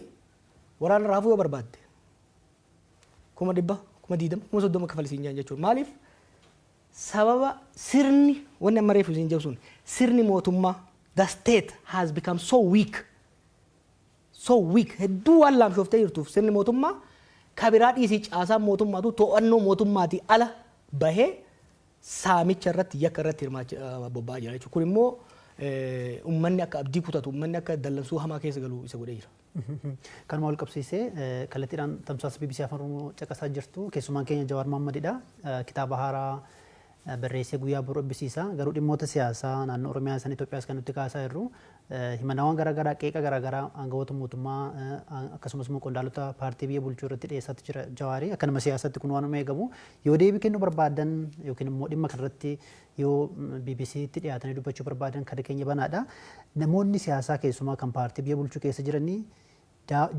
waraana raafuu yoo barbaadde 100,000, 20,000, 30,000 kafalisiin jiran jechuudha. Maaliif? Sababa sirni, wanni amma reefu isin jedhu sun, sirni mootummaa, the state has become so weak, so weak, hedduu waan laamshooftee jirtuuf, sirni mootummaa kabiraa dhiisii, caasaan mootummaatu to'annoo mootummaatii ala bahee saamicha irratti, yakka irratti hirmaachaa bobba'aa jira jechuudha. Kun immoo uummanni akka abdii kutatu, uummanni akka dallansuu hamaa keessa galu isa godhee jira. Kanuma wal qabsiisee, kallattiidhaan tamsaasa BBC Afaan Oromoo caqasaa jirtu. Keessumaan keenya Jawaar Mohammadidha. Kitaaba haaraa barreessee guyyaa boru eebbisiisa. Garuu dhimmoota siyaasaa naannoo Oromiyaa san Itoophiyaas kan nuti kaasaa jirru, himannawwan garaagaraa, qeeqa garaagaraa aangawoota mootummaa akkasumas immoo qondaalota paartii biyya bulchuu irratti dhiyeessaatti jira Jawaarii. Akka nama siyaasaatti kun waanuma eegamu. Yoo deebii kennuu barbaadan yookiin immoo dhimma kanarratti yoo BBCtti dhiyaatanii dubbachuu barbaadan, kada keenya banaadha. Namoonni siyaasaa, keessumaa kan paartii biyya bulchuu keessa jiranii,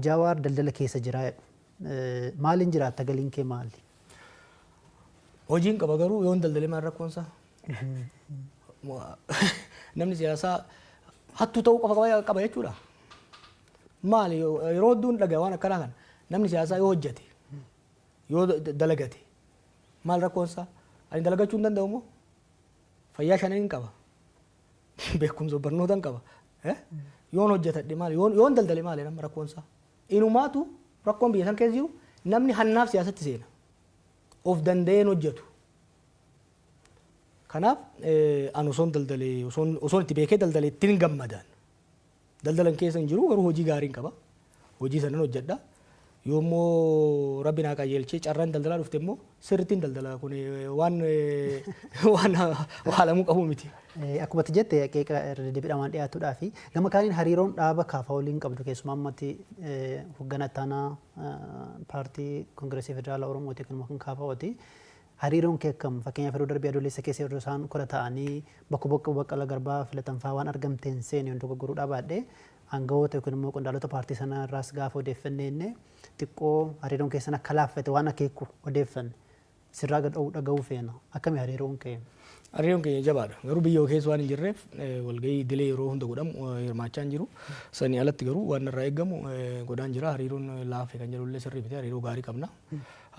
Jawaar daldala keessa jira jedhu. Maaliin jiraatta? Galiin kee maali? Hojiin qaba, garuu yoon daldalee maal rakkoonsaa? Namni siyaasaa hattuu ta'uu qofa qaba jechuudha. Maali, yeroo hedduun dhagaa waan akkanaa kana, namni siyaasaa yoo hojjete, yoo dalagate maal rakkoonsaa? Ani dalagachuu hin danda'u moo? Fayyaa shanan hin qaba. Beekumsa barnoota hin qaba. Yoon hojjetadhe maali? Yoon daldale maali nama rakkoonsaa? Inumaatu rakkoon biyya san keessa jiru, namni hannaaf siyaasatti seena. Of danda'een hojjetu. Kanaaf ani osoon daldalee, osoon itti beekee daldalee ittiin gammadaan. Daldalan keessa hin jiru, garuu hojii gaariin qaba. Hojii sanan hojjedha. Yoommoo Rabbi naa qajeelchee carraan daldalaa dhufte immoo sirrittiin daldala. Kun waan waalamuu qabu miti. Akkuma ati jette, qeeqa irra deddeebiidhaan waan dhiyaatuudhaa fi gama kaaniin hariiroon dhaaba KFO waliin qabdu, keessumaa ammatti hoogganaa ittaanaa paartii Koongireesii Federaalaa Oromooti kanuma kan KFOti. Hariiroon kee akkam? Fakkeenyaaf, yeroo darbee Adoolessa keessa yeroo isaan kora ta'anii bakka bakka Baqqala Garbaa filatan fa'aa waan argamteen seene yoon dogoggoruudhaa baadhee, aangawoota yookiin immoo qondaalota paartii sanaa irraas gaafa odeeffanne jenne, xiqqoo hariiroon keessan akka laaffate waan akeeku odeeffanne. Sirraa gad dhaga'uu feena. Akkami hariiroon kee? Hariiroon keenya jabaadha. Garuu biyya keessa waan hin jirreef walgahii idilee yeroo hunda godhamu hirmaachaa hin jiru. Sanii alatti garuu waan irraa eegamu godhaan jira. Hariiroon laafe kan jedhullee sirrii miti. Hariiroo gaarii qabna.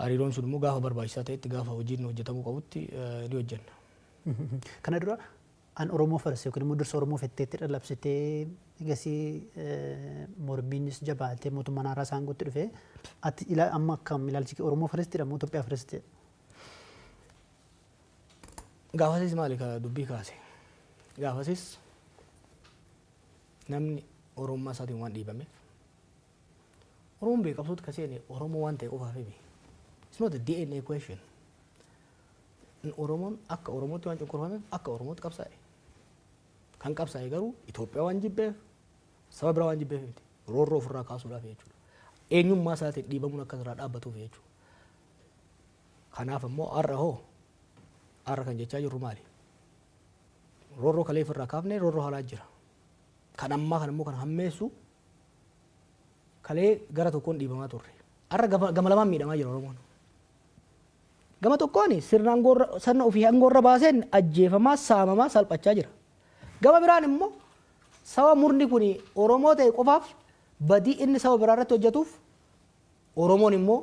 Hariiroon sun immoo gaafa barbaachisaa ta'etti, gaafa hojiin hojjetamuu qabutti ni hojjenna. Kana dura an Oromoo first yookiin immoo dursa Oromoo fetteetti dhalabsitee, egasii mormiinis jabaatee mootummaan haaraa isaan guutti dhufe. Ati amma akkam ilaalchi kee? Oromoo first dha moo Itoophiyaa first? Gaafasis maali ka dubbii kaase? Gaafasis namni Oromummaa isaatiin waan dhiibameef, Oromoon beekamtuutti ka seene Oromoo waan ta'e qofaaf himi. It's not a DNA question. Oromoon akka Oromootti waan cunqurfameef akka Oromootti qabsaa'e. Kan qabsaa'e garuu Itoophiyaa waan jibbeef, saba biraa waan jibbeef miti. Roorroo ofirraa kaasuudhaaf jechuudha. Eenyummaa isaatiin dhiibamuun akka irraa dhaabbatuuf jechuudha. Kanaaf immoo har'a hoo, har'a kan jechaa jirru maali? Roorroo kalee ofirraa kaafnee roorroo haaraa jira. Kan ammaa kan immoo kan hammeessu, kalee gara tokkoon dhiibamaa turre. Har'a gama lamaan miidhamaa jira Oromoon. Gama tokkoon sirna aangoorra, sirna ofii aangoorra baaseen ajjeefamaa, saamamaa, salphachaa jira. Gama biraan immoo saba murni kun Oromoo ta'e qofaaf badii inni saba biraa irratti hojjetuuf Oromoon immoo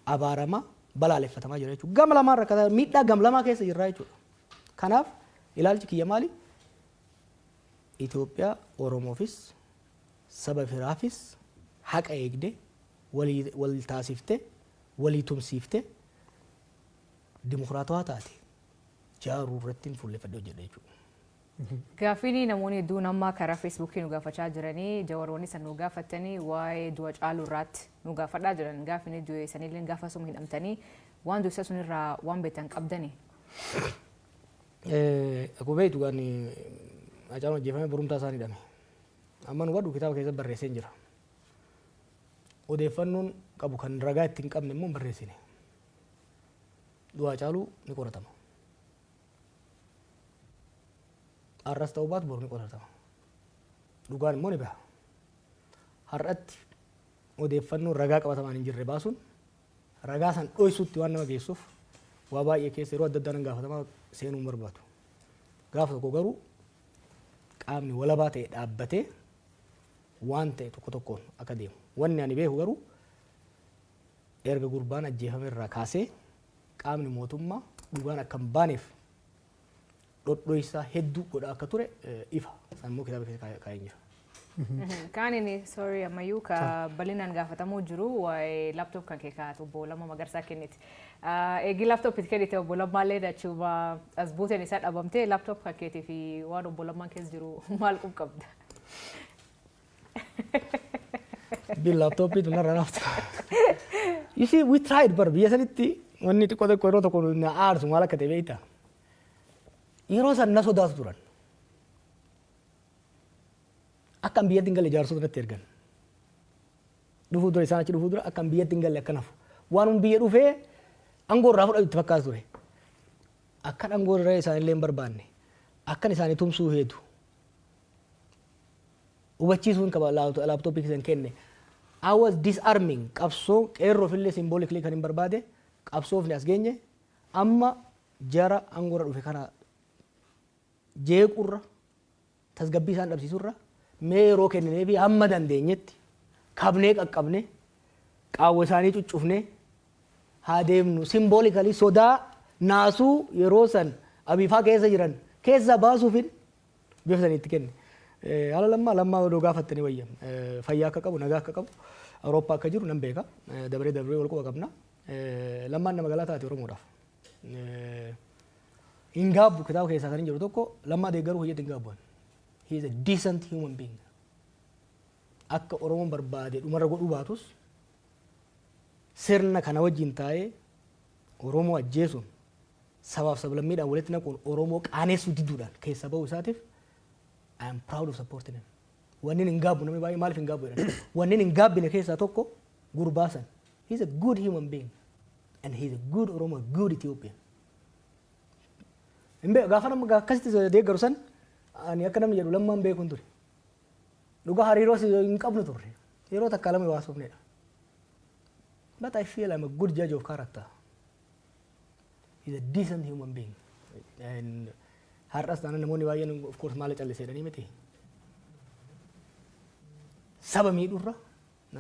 abaaramaa, balaaleffatamaa jira jechuudha. Gama lamaan rakkataa, miidhaa gam lamaa keessa jirra jechuudha. Kanaaf ilaalchi kiyya maali? Itoophiyaa Oromoofis saba biraafis haqa eegde, walii wal taasifte, walii tumsiifte, dimokiraatawaa taate jaaruu irratti fuulleffadhee hojjedha jechuudha. Gaaffiin namoonni hedduun amma karaa Feesbuukii nu gaafachaa jiranii, Jawaroonni san nu gaafatanii, waa'ee du'a Caaluu irraatti nu gaafadhaa jiran. Gaaffiin du'e sanillee gaafa suma hidhamtanii, waan du'e sun irraa waan beektan qabdanii. Akkuma beektu, gaan Hacaaluun ajjeefame borumtaa isaan hidhame. Amma nu hubadhu, kitaaba keessatti barreessee jira. Odeeffannoon qabu kan ragaa itti hin qabne immoo hin barreessine. Du'a Hacaaluu ni qoratama. Har'as ta'uu baatu boru ni qoratama. Dhugaan immoo ni baha. Har'atti odeeffannoo ragaa qabatamaan hin jirre baasuun ragaa san dhoysuutti waan nama geessuuf, waa baay'ee keessa yeroo adda addaa nan gaafatamaa, seenuu hin barbaadu. Gaafa tokko garuu qaamni walabaa ta'e dhaabbatee waan ta'e tokko tokkoon akka deemu. Wanni ani beeku garuu, erga gurbaan ajjeefame irraa kaasee qaamni mootummaa dhugaan akka hin baaneef Dhodhoisaa hedduu godhaa akka ture ifa. Isaan immoo kitaaba keessa kaa'een jira. Kaan inni, sorry, ammayyuu ka bal'inaan gaafatamuu jiru waa'ee laptop kan kee kaa'atu obbo Lammaa Magarsaa kenniti. Eegi laptop itti kennite, obbo Lammaallee achuma as buuteen isaa dhabamtee, laptop kan keetii fi waan obbo Lammaan keessa jiru maal qub qabda? Bil laptopii tun narra naftu. You see, we tried bar biyya sanitti. Wanni xiqqoo xiqqoo yeroo tokko na aarsu maal akka ta'e beektaa? Yeroo san na sodaatu turan. Akka an biyyatti hin galle jaarsota natti ergan. Dhufuu dura, isaan achi dhufuu dura, akka an biyyatti hin galle akka nafu. Waan biyya dhufee aangoo irraa fudhatu itti fakkaatu ture. Akkan aangoo irra isaanillee hin barbaanne. Akkan isaanii tumsuu heetu. Hubachiisuun qaba laptopii keessan kenne. I was disarming qabsoo qeerroof illee symbolically kan hin barbaade. Qabsoofni as geenye amma jara aangoo irra dhufe kana jeequrra, tasgabbii isaan dhabsiisurra, mee yeroo kenninee fi hamma dandeenyetti kabnee qaqqabne qaawwa isaanii cuccufne haa deemnu, symbolically sodaa naasuu yeroo san abiifaa keessa jiran keessaa baasuufin bifa sanii itti kenne. Haala Lammaa, Lammaa odoo gaafattanii wayya. Fayyaa akka qabu, nagaa akka qabu, Awurooppaa akka jiru nan beeka. Dabaree dabaree wal quba qabna. Lammaan nama galaa taate Oromoodhaaf. Hin gaabbu, kitaaba keessaa kan hin jiru tokko, Lammaa deeggaruu hojjetu hin gaabbu. He is a decent human being. Akka Oromoon barbaade dhumarra godhuu baatus, sirna kana wajjin taa'ee Oromoo ajjeesuun, sabaaf sablammiidhaan walitti naquun, Oromoo qaaneessuu diduudhaan keessa bahuu isaatiif I am proud of supporting him. Wanni hin gaabbu, namni baay'ee maaliif hin gaabbu jedhan. Wanni hin gaabbine keessaa tokko gurbaa san. He is a good human being and he is a good Oromo, a good Ethiopian. Hin beeku, gaafa nama akkasitti deeggaru san ani akka namni jedhu Lammaan beekuun ture. Dhugaa hariiroo hin qabnu turre. Yeroo takka lama waasofnedha. But I feel I'm a good judge of character. He's a decent human being. And har'as taanaan namoonni baay'een of course maal callisee jedhanii miti. Saba miidhurra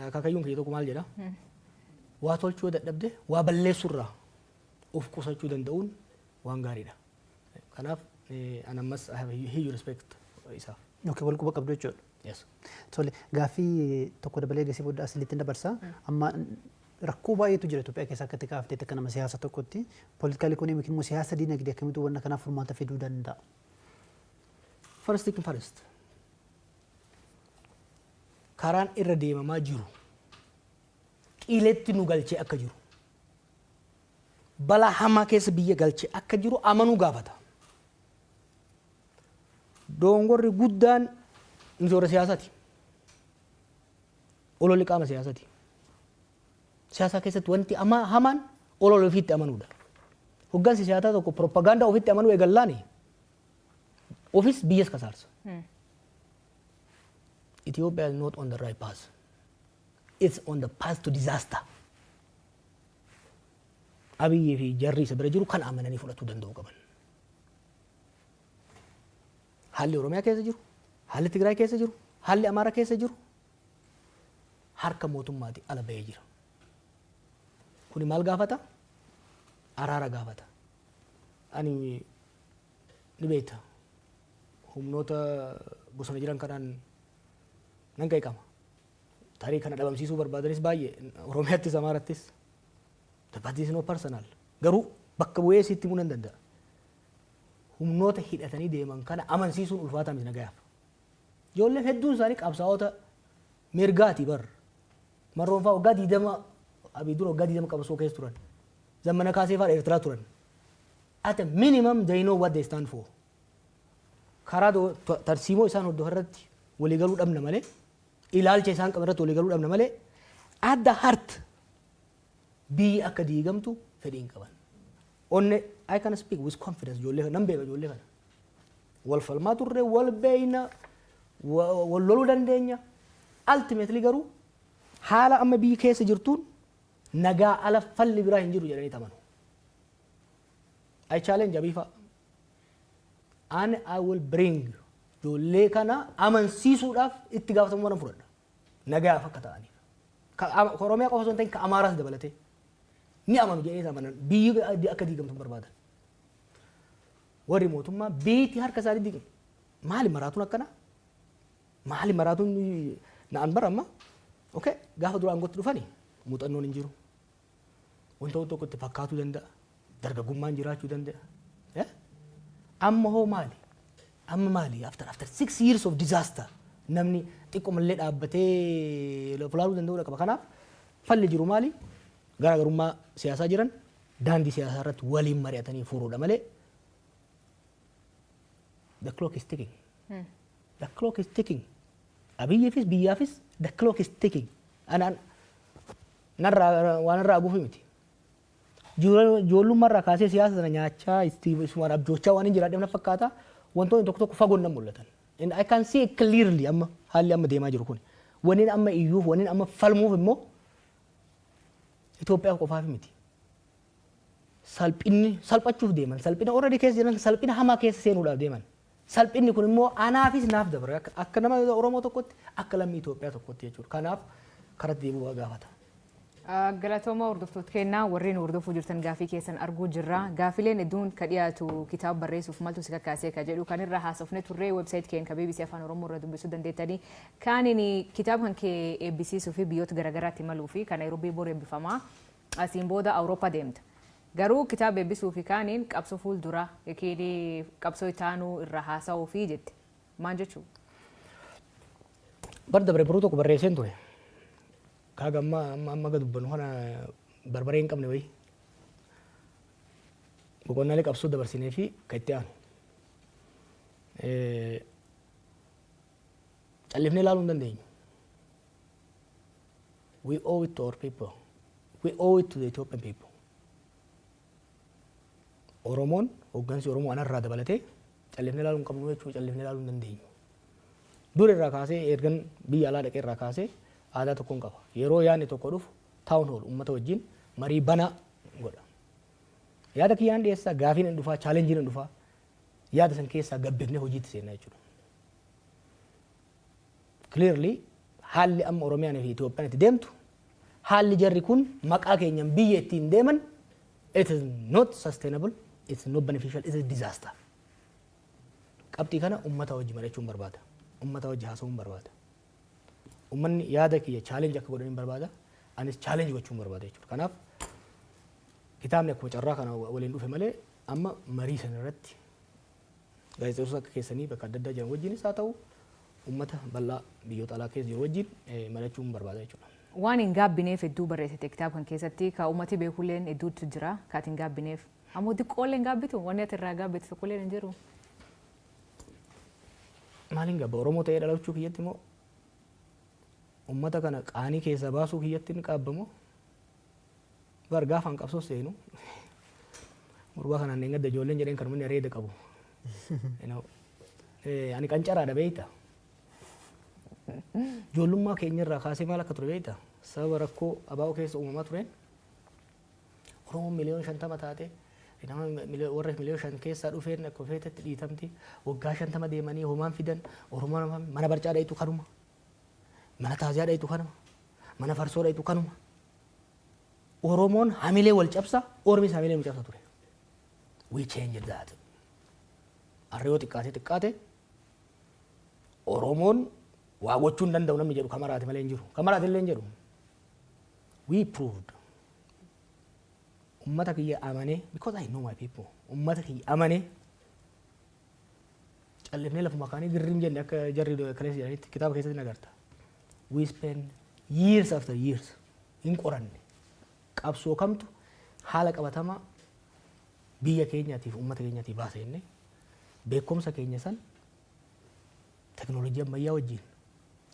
akaakayyuun kiyya tokko maal jedha? Waa tolchuu dadhabde waa balleessurraa of qusachuu danda'uun waan gaariidha. Kanaaf an ammas I have a huge respect isaaf. Okay, wal quba qabdu jechuudha. Yes. Tole, gaaffii tokko dabalee gasii booda asilitti dabarsa. Amma rakkoo baay'eetu jira Itoophiyaa keessa akka itti kaafteetti, akka nama siyaasa tokkotti. Political economy immoo siyaasa dinagdee akkamitti wanna kanaaf furmaata fiduu danda'a? First thing first. Karaan irra deemamaa jiru qiletti nu galchee akka jiru, balaa hamaa keessa biyya galchee akka jiru amanuu gaafata. Dongorri guddaan nuti warra siyaasaati. Ololli qaama siyaasaati. Siyaasa keessatti wanti hamaan olola ofiitti amanuudha. Hoggansi siyaasaa tokko propagaandaa ofitti amanuu eegallaani ofis biyyas kasaarsa. Ethiopia is not on the right path. It's on the path to disaster. Abiyyii fi jarri isa bira jiru kan amananii fudhatuu danda'uu qaban. Haalli Oromiyaa keessa jiru, haalli Tigraay keessa jiru, haalli Amaaraa keessa jiru harka mootummaati ala bahee jira. Kuni maal gaafata? Araara gaafata. Ani ni beekta, humnoota bosona jiran kanaan nan qeeqama. Tarii kana dhabamsiisuu barbaadanis baay'ee Oromiyaattis Amaarattis. But this is not personal. Garuu bakka bu'ee sitti himuu nan danda'a. Humnoota hidhatanii deeman kana amansiisuun ulfaataa miti nagayaaf. Ijoolleen hedduun isaanii qabsaa'ota mirgaati bar. Marroon fa'aa waggaa 20, Abiy dura waggaa 20 qabsoo keessa turan. Zammana Kaasee fa'aa Eertiraa turan. At a minimum they know what they stand for. Karaa tarsiimoo isaan hordofan irratti waliigaluu dhabna malee, ilaalcha isaan qaban irratti waliigaluu dhabna malee, at the heart biyyi akka diigamtu fedhii hin qaban. Onne I can speak with confidence, ijoollee kana nan beeka, ijoollee kana. Wal falmaa turre, wal beeyna, wal loluu dandeenya. Ultimately garuu haala amma biyyi keessa jirtuun nagaa ala falli biraa hin jiru jedhanii amanu. I challenge Abiy fa'a. And I will bring ijoollee kana amansiisuudhaaf itti gaafatamummaa nan fudhadha. Nagaaf akka ta'aniif. Ka Oromiyaa qofa osoo hin ta'in ka Amaaraas dabalatee. Ni amanu jedhanii amanan, biyyi akka diigamtu hin barbaadan. Warri mootummaa biitii harka isaanii diqu. Maali maraatuun akkana? Maali maraatuun na'an bara amma? Okay, gaafa dura aangootti dhufani muuxannoon hin jiru. Wanta tokko itti fakkaatuu danda'a. Dargaggummaan jiraachuu danda'a. Amma hoo maali? Amma maali? After 6 years of disaster, namni xiqqoomallee dhaabbatee fulaaluu danda'uu qaba. Kanaaf falli jiru maali? Garaagarummaa siyaasaa jiran daandii siyaasaa irratti waliin mari'atanii furuudha malee, the clock is ticking. The clock is ticking. Abiyyiifis biyyaafis the clock is ticking. Anaan narraa waan irraa aguufi miti. Ijoollummaa irraa kaasee siyaasa sana nyaachaa, isumaan abjoochaa waan hin jiraadheef na fakkaata. Wantoonni tokko tokko fagoon nan mul'atan. And I can see clearly amma haalli amma deemaa jiru kun. Wanni amma iyyuuf, wanni amma falmuuf immoo Itoophiyaa qofaaf miti. Salphinni salphachuuf deeman, salphina already keessa jiran, salphina hamaa keessa seenuudhaaf deeman. Salphinni kun immoo anaafis naaf dabra akka nama Oromoo tokkotti, akka lammii Itoophiyaa tokkotti jechuudha. Kanaaf karatti deebi'uu gaafata. Galatooma, hordoftoota kennaa warreen hordofuu jirtan, gaafii keessan arguu jirra. Gaafileen hedduun ka dhiyaatu kitaaba barreessuuf maltu si kakkaasee ka jedhu kan irra haasofne turree, website keenya ka BBC Afaan Oromoo irra dubbisuu dandeettanii. Kaaniin kitaaba kan kee eebbisiisuu fi biyyoota garaagaraatti imaluu fi kan Naayiroobii bor eebbifamaa, asiin booda Awurooppaa deemta. Garuu kitaaba eebbisuu fi kaaniin qabsoo fuuldura yookiin qabsoo itaanuu irra haasa'uu fi jette. Maal jechuu? Bar dabre baruu tokko barreesseen ture. Kaaga amma amma amma gad dubbannu kana barbaree hin qabne wayii. Boqonnaalee qabsoo dabarsinee fi kan itti aanu. Callifnee ilaaluu hin dandeenyu. We owe it to our people. We owe it to the Ethiopian people. Oromoon, hooggansi Oromoo anarraa dabalatee, callifnee ilaaluu hin qabnu jechuu, callifnee ilaaluu hin dandeenyu. Dur irraa kaasee, ergan biyya alaa dhaqee irraa kaasee, aadaa tokkoon qaba. Yeroo yaadni tokko dhufu town hall, uummata wajjin marii banaa godha. Yaada kiyyaan dhiyeessaa, gaafiin hin dhufaa, challengeiin hin dhufaa. Yaada san keessaa gabbifnee hojiitti seenna jechuudha. Clearly haalli amma Oromiyaan fi Itoophiyaan itti deemtu, haalli jarri kun maqaa keenyan biyya ittiin deeman, it is not sustainable, it's not beneficial, it is disaster. Qabxii kana uummata wajji mari'achuun barbaada. Uummata wajji haasa'uun barbaada. Uummanni yaada kiyya challenge akka godhan barbaada. Anis challenge gochuun barbaada jechuudha. Kanaaf kitaabni akkuma carraa kana waliin dhufe malee, amma marii sana irratti gaazexeessota akka keessanii bakka adda addaa jiran wajjinis haa ta'u, uummata bal'aa biyyoota alaa keessa jiru wajjin mari'achuun barbaada jechuudha. Waan hin gaabbineef hedduu barreessite kitaaba kan keessatti, ka uummati beekulleen hedduutu jira ka ati hin gaabbineef. Ammoo xiqqoollee hin gaabbitu, wanni ati irraa gaabbitu tokkollee hin jiru. Maaliin gaabba? Oromoo ta'ee dhalachuu kiyyatti immoo, uummata kana qaanii keessaa baasuu kiyyatti ni qaabbamoo? Bar gaafaan qabsoo seenu gurbaa kanaan hin gadda ijoolleen jedheen kan inni areeda qabu. Ani qancaraadha, beeyta. Ijoollummaa keenya irraa kaasee maal akka ture beeyta? Sababa rakkoo abaa'oo keessa uumamaa tureen, Oromoon 50 miliyoona taate, nama warra 5 miliyoona keessaa dhufeen akka feetetti dhiitamti. Waggaa 50 deemanii homaan fidan. Oromoon mana barcaa dhayitu kanuma. Mana taaziyaa dhayitu kanuma. Mana farsoo dhayitu kanuma. Oromoon hamilee wal cabsa, ormis hamilee nu cabsa ture. We changed that. Har'a yoo xiqqaate xiqqaate Oromoon waa gochuu hin danda'u namni jedhu kamaraati malee hin jiru. Kamaraati illee hin jedhu. We proved. Ummata kiyya amanee, because I know my people. Ummata kiyya amanee callifnee lafuma kaanii girriin jenne, akka jarri kaleessa jedhanitti kitaaba keessatti nagarta. We spend years after years hin qoranne. Qabsoo kamtu haala qabatamaa biyya keenyaatiif, uummata keenyaatiif baasa jennee, beekumsa keenya san teknoolojii ammayyaa wajjin,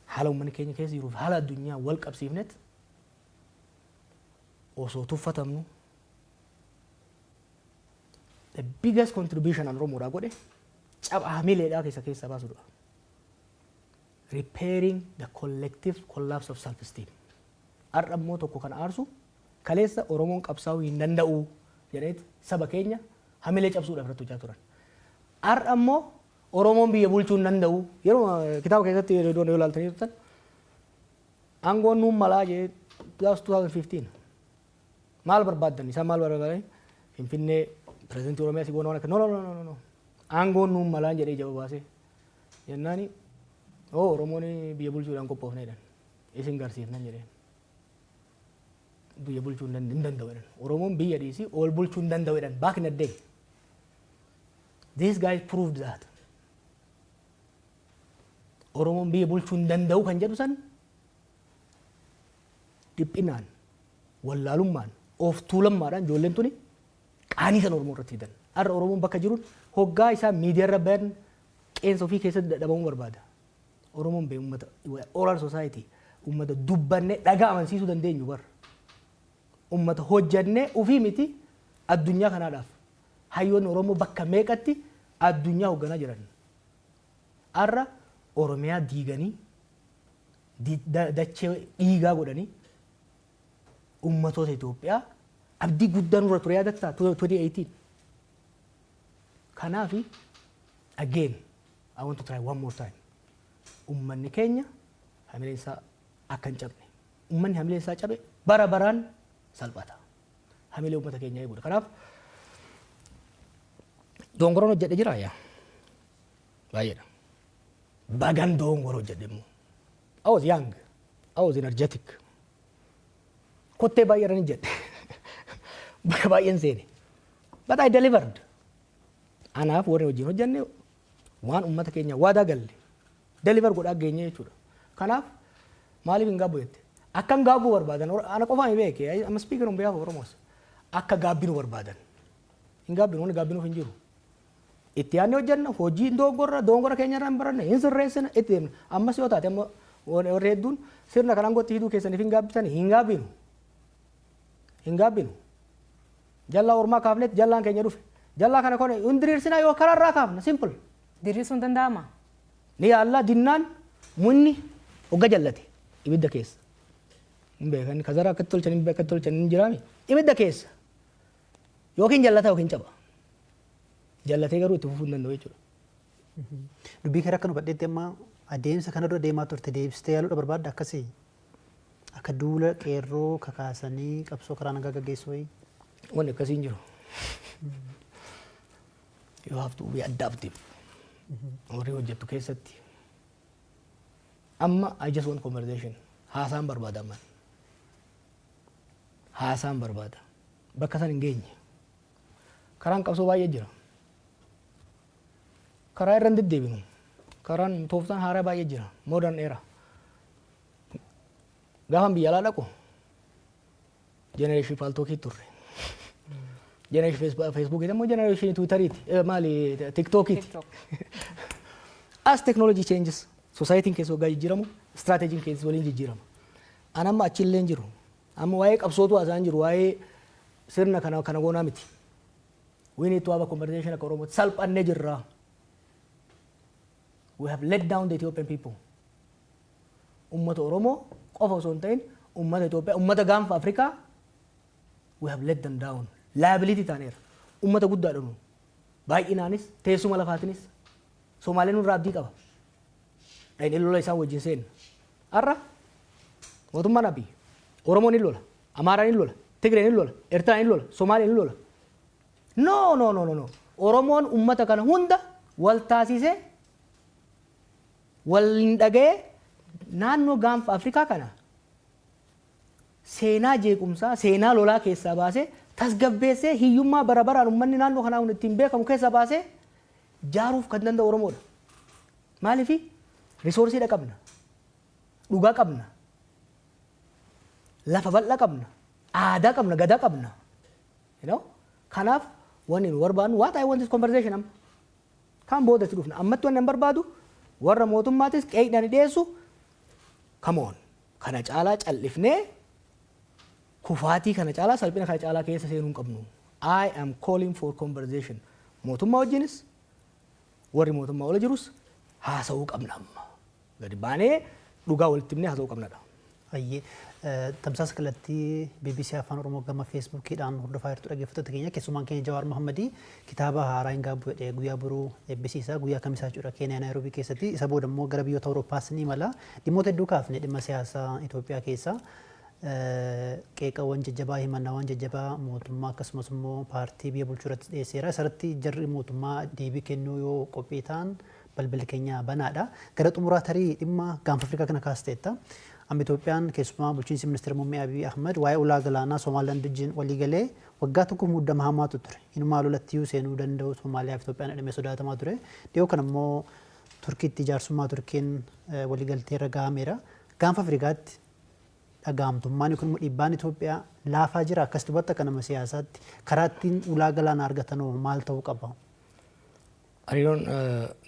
haala uummanni keenya keessa jiruuf haala addunyaa wal qabsiifnet, osoo tuffatamnu, the biggest contribution an Oromoodhaa godhe caba hamileedhaa keessa keessaa baasudha. Repairing the collective collapse of self esteem. Har'a immoo tokko kan aarsu, kaleessa Oromoon qabsaa'uu hin danda'u jedheet saba keenya hamilee cabsuudhaaf irratti hojjaa turan. Har'a immoo Oromoon biyya bulchuu hin danda'u. Yeroo kitaaba keessatti yeroo yoo ilaaltanii turtan, aangoon nuun malaa jee, 2015 maal barbaaddan, isaan maal barbaadan, Finfinnee, pirezidantii Oromiyaa si goona, waan akka, no, no, no, no, no. Aangoon nuun malaan jedhee ija baasee jennaani, oo Oromoon biyya bulchuudhaan qophoofne jedhan. Isin garsiifnan jedheen. Biyya bulchuu hin danda'u jedhan. Oromoon biyya dhiisii ol bulchuu hin danda'u jedhan back in the day. These guys proved that. Oromoon biyya bulchuu hin danda'u kan jedhu san dhiphinaan, wallaalummaan, of tuulammaadhaan ijoolleen tuni qaanii san Oromoo irratti fidan. Har'a Oromoon bakka jiruun hoggaa isaa miidiyaa irra bayan qeensa ofii keessatti dadhabamuu barbaada. Oromoon bee uummata oral society, uummata dubbannee dhagaa amansiisuu dandeenyu bar. Uummata hojjannee ofii miti, addunyaa kanaadhaaf. Hayyoonni Oromoo bakka meeqatti addunyaa hoogganaa jiran. Har'a Oromiyaa diiganii, dachee dhiigaa godhanii, uummatoota Itoophiyaa abdii guddaa nurra ture, yaadattaa 2018. Kanaafi again I want to try one more time. Uummanni keenya hamileen isaa akka hin cabne. Uummanni hamileen isaa cabe bara baraan salphata. Hamilee uummata keenyaa eeguudha. Kanaaf dongoroon hojjedhe jira yaa. Baay'eedha. Bagan dongoro hojjedhe immoo. I was young. I was energetic. Kottee baay'ee irra ni jedhe. Bakka baay'een seene. But I delivered. Anaaf warri wajjin hojjenne waan uummata keenya waadaa galle deliver godhaa geenye jechuudha. Kanaaf maaliif hin gaabbu jette? Akka hin gaabbuu barbaadan ana qofaa hin beeke. I'm speaking on behalf of Oromos. Akka gaabbinu barbaadan. Hin gaabbinu, wanni gaabbinuuf hin jiru. Itti yaadnee hojjenna, hojii dongorra dongora keenya irraa hin baranne, hin sirreessina, itti deemna. Ammas yoo taate, amma warri hedduun sirna kanaan gotti hiduu keessaniif hin gaabbisan, hin gaabbinu. Hin gaabbinu. Jallaa ormaa kaafnetti jallaan keenya dhufe. Jallaa kana kone hin diriirsinaa yoo karaarraa kaafna, simple. Diriirsuun danda'ama? Ni yaallaa. Dinnaan munni hogga jallate ibidda keessa. Hin beekan, kazara akkatti tolchan hin akkatti tolchan hin jiraami. Ibidda keessa. Yookiin jallata yookiin caba. Jallatee garuu itti fufuu hin danda'u jechuudha. Dubbii kee akka nu badheetti, amma adeemsa kana dura deemaa turte deebistee yaaluudha barbaadda akkasii? Akka duula qeerroo kakaasanii qabsoo karaa nagaa gaggeessuu wayii? Wanni akkasii hin jiru. You have to be adaptive. Warri hojjettu keessatti. Amma I just want conversation. Haasaan barbaada amman. Haasaan barbaada. Bakka san hin geenye. Karaan qabsoo baay'ee jira. Karaa irra hin deddeebinu. Karaan tooftaan haaraa baay'ee jira. Modern era. Gaafan biyya alaa dhaqu generation Paltalkii turre. Generation Facebookii immoo generation Twitteriiti. Maali, TikTokiiti. TikTok. As technology changes, societyin keessa waggaa jijjiiramu, strategyin keessa waliin jijjiirama. An amma achillee hin jiru. Amma waa'ee qabsootu haasa'an jiru, waa'ee sirna kana kana goonaa miti. We need to have a conversation akka Oromootti. Salphannee jirra. We have let down the Ethiopian people. Ummata Oromoo qofa osoo hin ta'in, ummata Itoophiyaa, ummata gaanfa Afrikaa we have let them down. Liability taaneera. Ummata guddaadha nu. Baay'inaanis teessuma lafaatinis Somaaleen nurraa abdii qaba. Dhaqnee lola isaan wajjin seenna. Har'a mootummaan Abiy Oromoon hin lola, Amaaraan hin lola, Tigreen hin lola, Eertiraan hin lola, Somaaleen hin lola. No, no, no, no, no. Oromoon ummata kana hunda wal taasisee, wal hin dhaga'ee, naannoo gaanfa Afrikaa kana seenaa jeequmsaa, seenaa lolaa keessaa baasee, tasgabbeessee, hiyyummaa bara baraan uummanni naannoo kanaa ittiin beekamu keessaa baasee jaaruuf kan danda'u Oromoodha. Maaliifi resourceiidha qabna, dhugaa qabna, lafa bal'aa qabna, aadaa qabna, gadaa qabna. You know? Kanaaf wanni nu barbaadnu, what I want is conversation amma. Kan boodatti dhufna. Ammatti wanni an barbaadu, warra mootummaatis qeeqdhaan dhiyeessu, come on. Kana caalaa callifnee kufaatii kana caalaa, salphina kana caalaa keessa seenuu hin qabnu. I am calling for conversation. Mootummaa wajjinis, warri mootummaa ola jirus haasa'uu qabna amma. Gadi baanee dhugaa walitti himnee haasa'uu qabnadha. Ayyee, tamsaasa kallattii BBC Afaan Oromoo gama Facebookiidhaan hordofaa jirtu, dhaggeeffattoota keenya. Keessumaan keenya Jawaar Mohammadii kitaaba haaraa Hin Gaabbu jedhee guyyaa boruu eebbisiisa, guyyaa kamisaa jechuudha, Keeniyaa Naayiroobii keessatti. Isa booda immoo gara biyyoota Awurooppaas ni imala. Dhimmoota hedduu kaafne, dhimma siyaasaa Itoophiyaa keessaa. Qeeqawwan jajjabaa, himannaawwan jajjabaa mootummaa akkasumas immoo paartii biyya bulchuu irratti dhiyeesseera. Isarratti jarri mootummaa deebii kennuu yoo qophii ta'an balballi keenya banaadha. Gara xumuraa tarii dhimma Gaanfa Afrikaa kana kaasteetta. Amma Itoophiyaan, keessumaa bulchiinsi ministeera muummee Abiy Ahmed, waa'ee ulaa galaanaa Somaalilaand wajjin walii galee waggaa tokko muddama hamaatu ture. Inumaa lolattiyyuu seenuu danda'u Somaaliyaa fi Itoophiyaan jedhamee sodaatamaa ture. Dhiyoo kana immoo Turkiitti jaarsummaa Turkiin waliigaltee irra gahameera. Gaanfa Afrikaatti dhaga'amtummaan yookiin immoo dhiibbaan Itoophiyaa laafaa jira. Akkas dubbatti akka nama siyaasaatti karaa ittiin ulaa galaanaa argatanoo maal ta'uu qaba? Hariiroon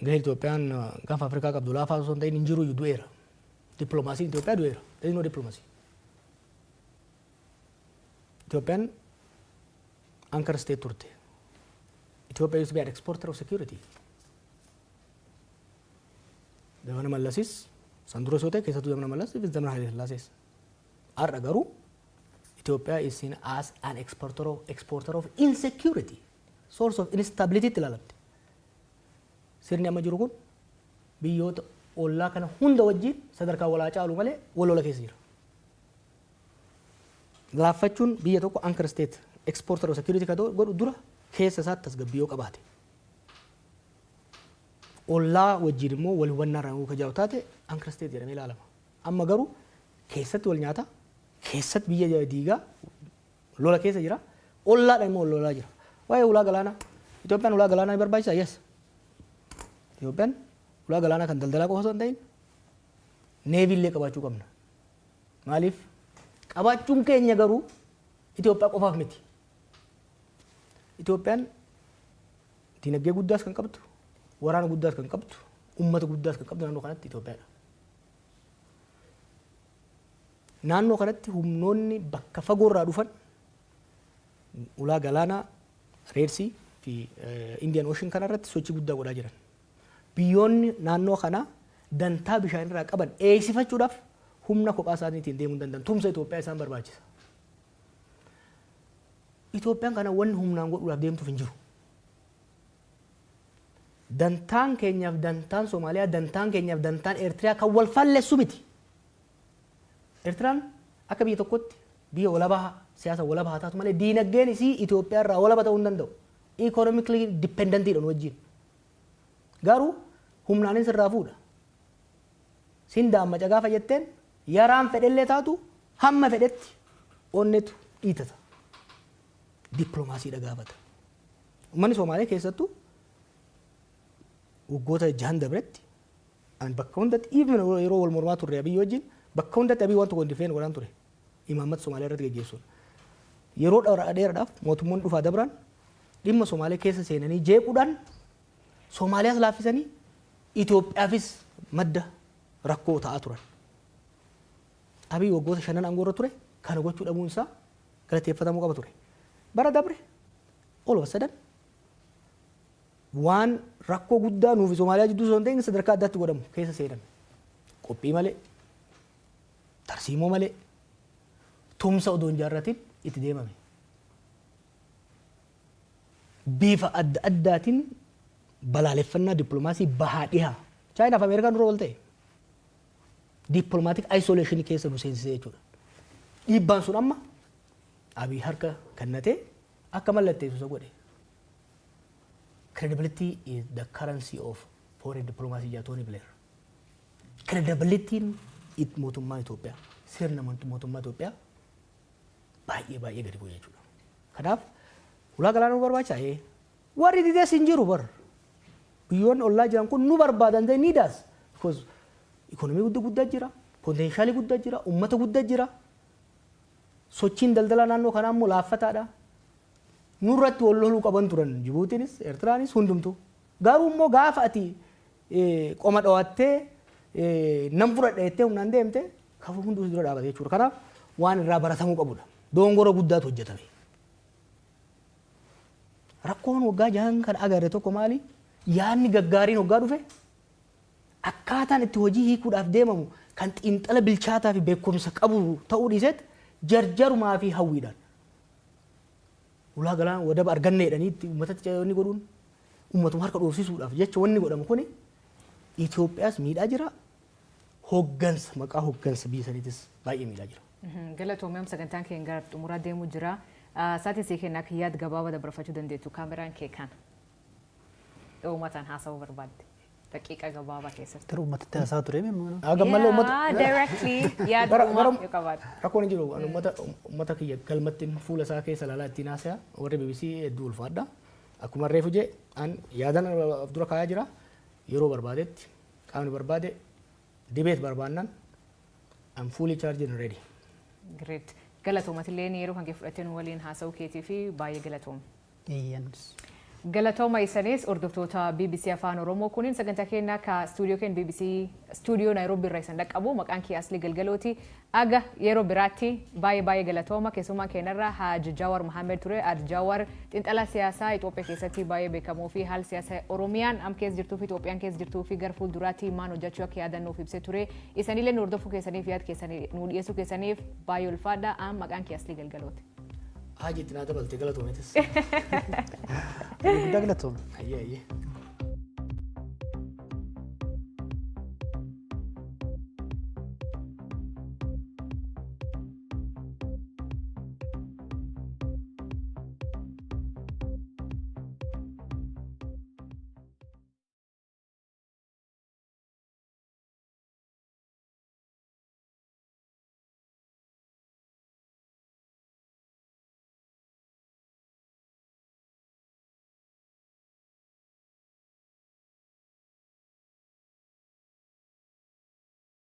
gahee Itoophiyaan Gaanfa Afrikaa qabdu laafaa osoo hin ta'in hin jiru iyyuu, du'eera. Dippiloomaasiin Itoophiyaa du'eera. There is no diplomacy. Itoophiyaan anchor state turte. Ethiopia used to be an exporter of security. Zamana Mallasis san dura osoo ta'e, keessattuu zamana Mallas fi zamana Haile Sillaasees. Har'a garuu Ethiopia is seen as an exporter of insecurity, source of instability itti ilaalamti. Sirni amma jiru kun biyyoota ollaa kana hunda wajjin sadarkaa walaa caalu malee wal lola keessa jira. Laaffachuun biyya tokko anchor state exporter of security kan godhu dura keessa isaatti tasgabbii yoo qabaate. Ollaa wajjin immoo wal hubannaa irraa yoo kajaa'u taate anchor state jedhamee ilaalama. Amma garuu keessatti wal nyaata, keessatti biyya diigaa lola keessa jira, ollaadhaan immoo wal lolaa jira. Waa'ee ulaa galaanaa, Itoophiyaan ulaa galaanaa ni barbaachisaa? Yes. Itoophiyaan ulaa galaanaa kan daldalaa qofa osoo hin ta'in navy illee qabaachuu qabna. Maaliif? Qabaachuun keenya garuu Itoophiyaa qofaaf miti. Itoophiyaan dinagdee guddaas kan qabdu, waraana guddaas kan qabdu, uummata guddaas kan qabdu naannoo kanatti Itoophiyaadha. Naannoo kanatti humnoonni bakka fagoorraa dhufan ulaa galaanaa Red Sea fi Indian Ocean kanarratti sochii guddaa godhaa jiran. Biyyoonni naannoo kanaa dantaa bishaanirraa qaban eegsifachuudhaaf humna kophaa isaaniitiin deemuu hin danda'an. Tumsa Itoophiyaa isaan barbaachisa. Itoophiyaan kana wanni humnaan godhuudhaaf deemtuuf hin jiru. Dantaan keenyaaf dantaan Somaaliyaa, dantaan keenyaaf dantaan Eertiriyaa kan wal fallessu miti. Eertiraan akka biyya tokkotti biyya walabaa, siyaasa walabaa haa taatu malee, diinagdeen isii Itoophiyaa irraa walaba ta'uu hin danda'u. Economically dependentiidha nu wajjin. Garuu humnaanis irraa fuudha. Sin daammaca gaafa jetteen yaraan fedhellee taatu hamma fedhetti onnetu dhiitata. Dippiloomaasiidha gaafata. Uummanni Somaalee keessattuu waggoota 6n dabretti ani bakka hundatti, even yeroo wal mormaa turre Abiyyi wajjin, bakka hundatti Abiyyi waan tokko hin defend godhaan ture. Imaammata Somaaliyaa irratti geggeessuudha. Yeroo dheeraadhaaf mootummoonni dhufaa dabran dhimma Somaalee keessa seenanii jeequudhaan Somaaliyaas laaffisanii Itoophiyaafis madda rakkoo ta'aa turan. Abiyyi waggoota 5n aangoo irra ture kana gochuu dhabuun isaa galateeffatamuu qaba ture. Bara dabre all of a sudden waan rakkoo guddaa nuufi Somaaliyaa jidduu osoo hin ta'in sadarkaa addaatti godhamu keessa seename. Qophii malee, tarsiimoo malee, tumsa odoo hin jaarratin itti deemame. Bifa adda addaatiin balaaleffannaa dippiloomaasii bahaa dhihaa. Chaayinaaf Ameerikaan dura wal ta'e. Diplomatic isolation keessa nu seensisee jechuudha. Dhiibbaan sun amma Abiy harka kennatee akka mallatteessu isa godhe. "Credibility is the currency of foreign diplomacy" jedha Tony Blair. Credibilityin mootummaa Itoophiyaa, sirna mootummaa Itoophiyaa baay'ee baay'ee gadi bu'e jechuudha. Kanaaf ulaa galaanaa nu barbaachisaa? Ee. Warri didees hin jiru bar. Biyyoonni ollaa jiran kun nu barbaadan, they need us. Because ikonomii guddaa guddaa jira, potentialii guddaa jira, uummata guddaa jira. Sochiin daldalaa naannoo kanaa immoo laaffataadha. Nurratti wal loluu qaban turan Jibuutiinis, Eertiraanis, hundumtuu. Garuu immoo gaafa ati qoma dhawattee nan fudhadha jettee humnaan deemte kafu hunduu dura dhaabate jechuudha. Kanaaf waan irraa baratamuu qabudha. Dongora guddaatu hojjetame. Rakkoon waggaa 6n kan agarre tokko maali? Yaadni gaggaariin waggaa dhufe akkaataan itti hojii hiikuudhaaf deemamu kan xiinxala bilchaataa fi beekumsa qabu ta'uu dhiiseet jarjarumaa fi hawwiidhaan. Ulaa galaana wadaba arganne jedhanii itti uummatatti wanni godhuun uummatuma harka dhoofsisuudhaaf jecha wanni godhamu kuni Itoophiyaas miidhaa jira. Hoggansa, maqaa hoggansa biyya saniitis baay'ee miidhaa jira. Galatoomii, sagantaan keenya gara xumuraa deemuu jira. Sa'aatii sii kennaa akka yaada gabaabaa dabarfachuu dandeettu, kaameraan kee kana. Uummataan haasa'uu barbaadde. Daqiiqa gabaabaa keessatti. Garuu uummatatti haasaa ture mimmuna. Hagammallee uummata. Directly yaada uumaa yoo qabaate. Rakkoon hin jiru. Ani uummata kiyya galmatti fuula isaa keessa ilaalaa ittiin haasaya. Warri BBC hedduu ulfaadha. Akkuma reefu jee, an yaadan of dura kaayaa jira. Yeroo barbaadetti qaamni barbaade debate barbaannan, I'm fully charged and ready. Great. Galatoomatillee yeroo kan kee fudhattee nu waliin haasa'uu keetii fi baay'ee galatooma. Eeyyanis. Galatooma isanis, hordoftoota BBC Afaan Oromoo. Kunin sagantaa keenya ka stuudiyoo keenya BBC stuudiyoo Naayiroobii irraa isin dhaqqabu. Maqaan kiyya Aslii Galgalooti. Aga yeroo biraatti baay'ee baay'ee galatooma. Keessummaan keenyarra Haji Jawar Mohammed ture. Haji Jawar xiinxalaa siyaasaa Itoophiyaa keessatti baay'ee beekamoo fi haala siyaasaa Oromiyaan am keessa jirtuu fi Itoophiyaan keessa jirtuu fi gara fuulduraatti maal hojjechuu akka yaadannuuf ibsee ture. Isanillee nu hordofuu keessaniif, yaada keessanii nu dhiyeessuu keessaniif baay'ee ulfaadha. Am maqaan kiyya Aslii Galgalooti. Haji itti naa dabalte, galatoometis. Guddaa galatooma. Ayyee ayyee.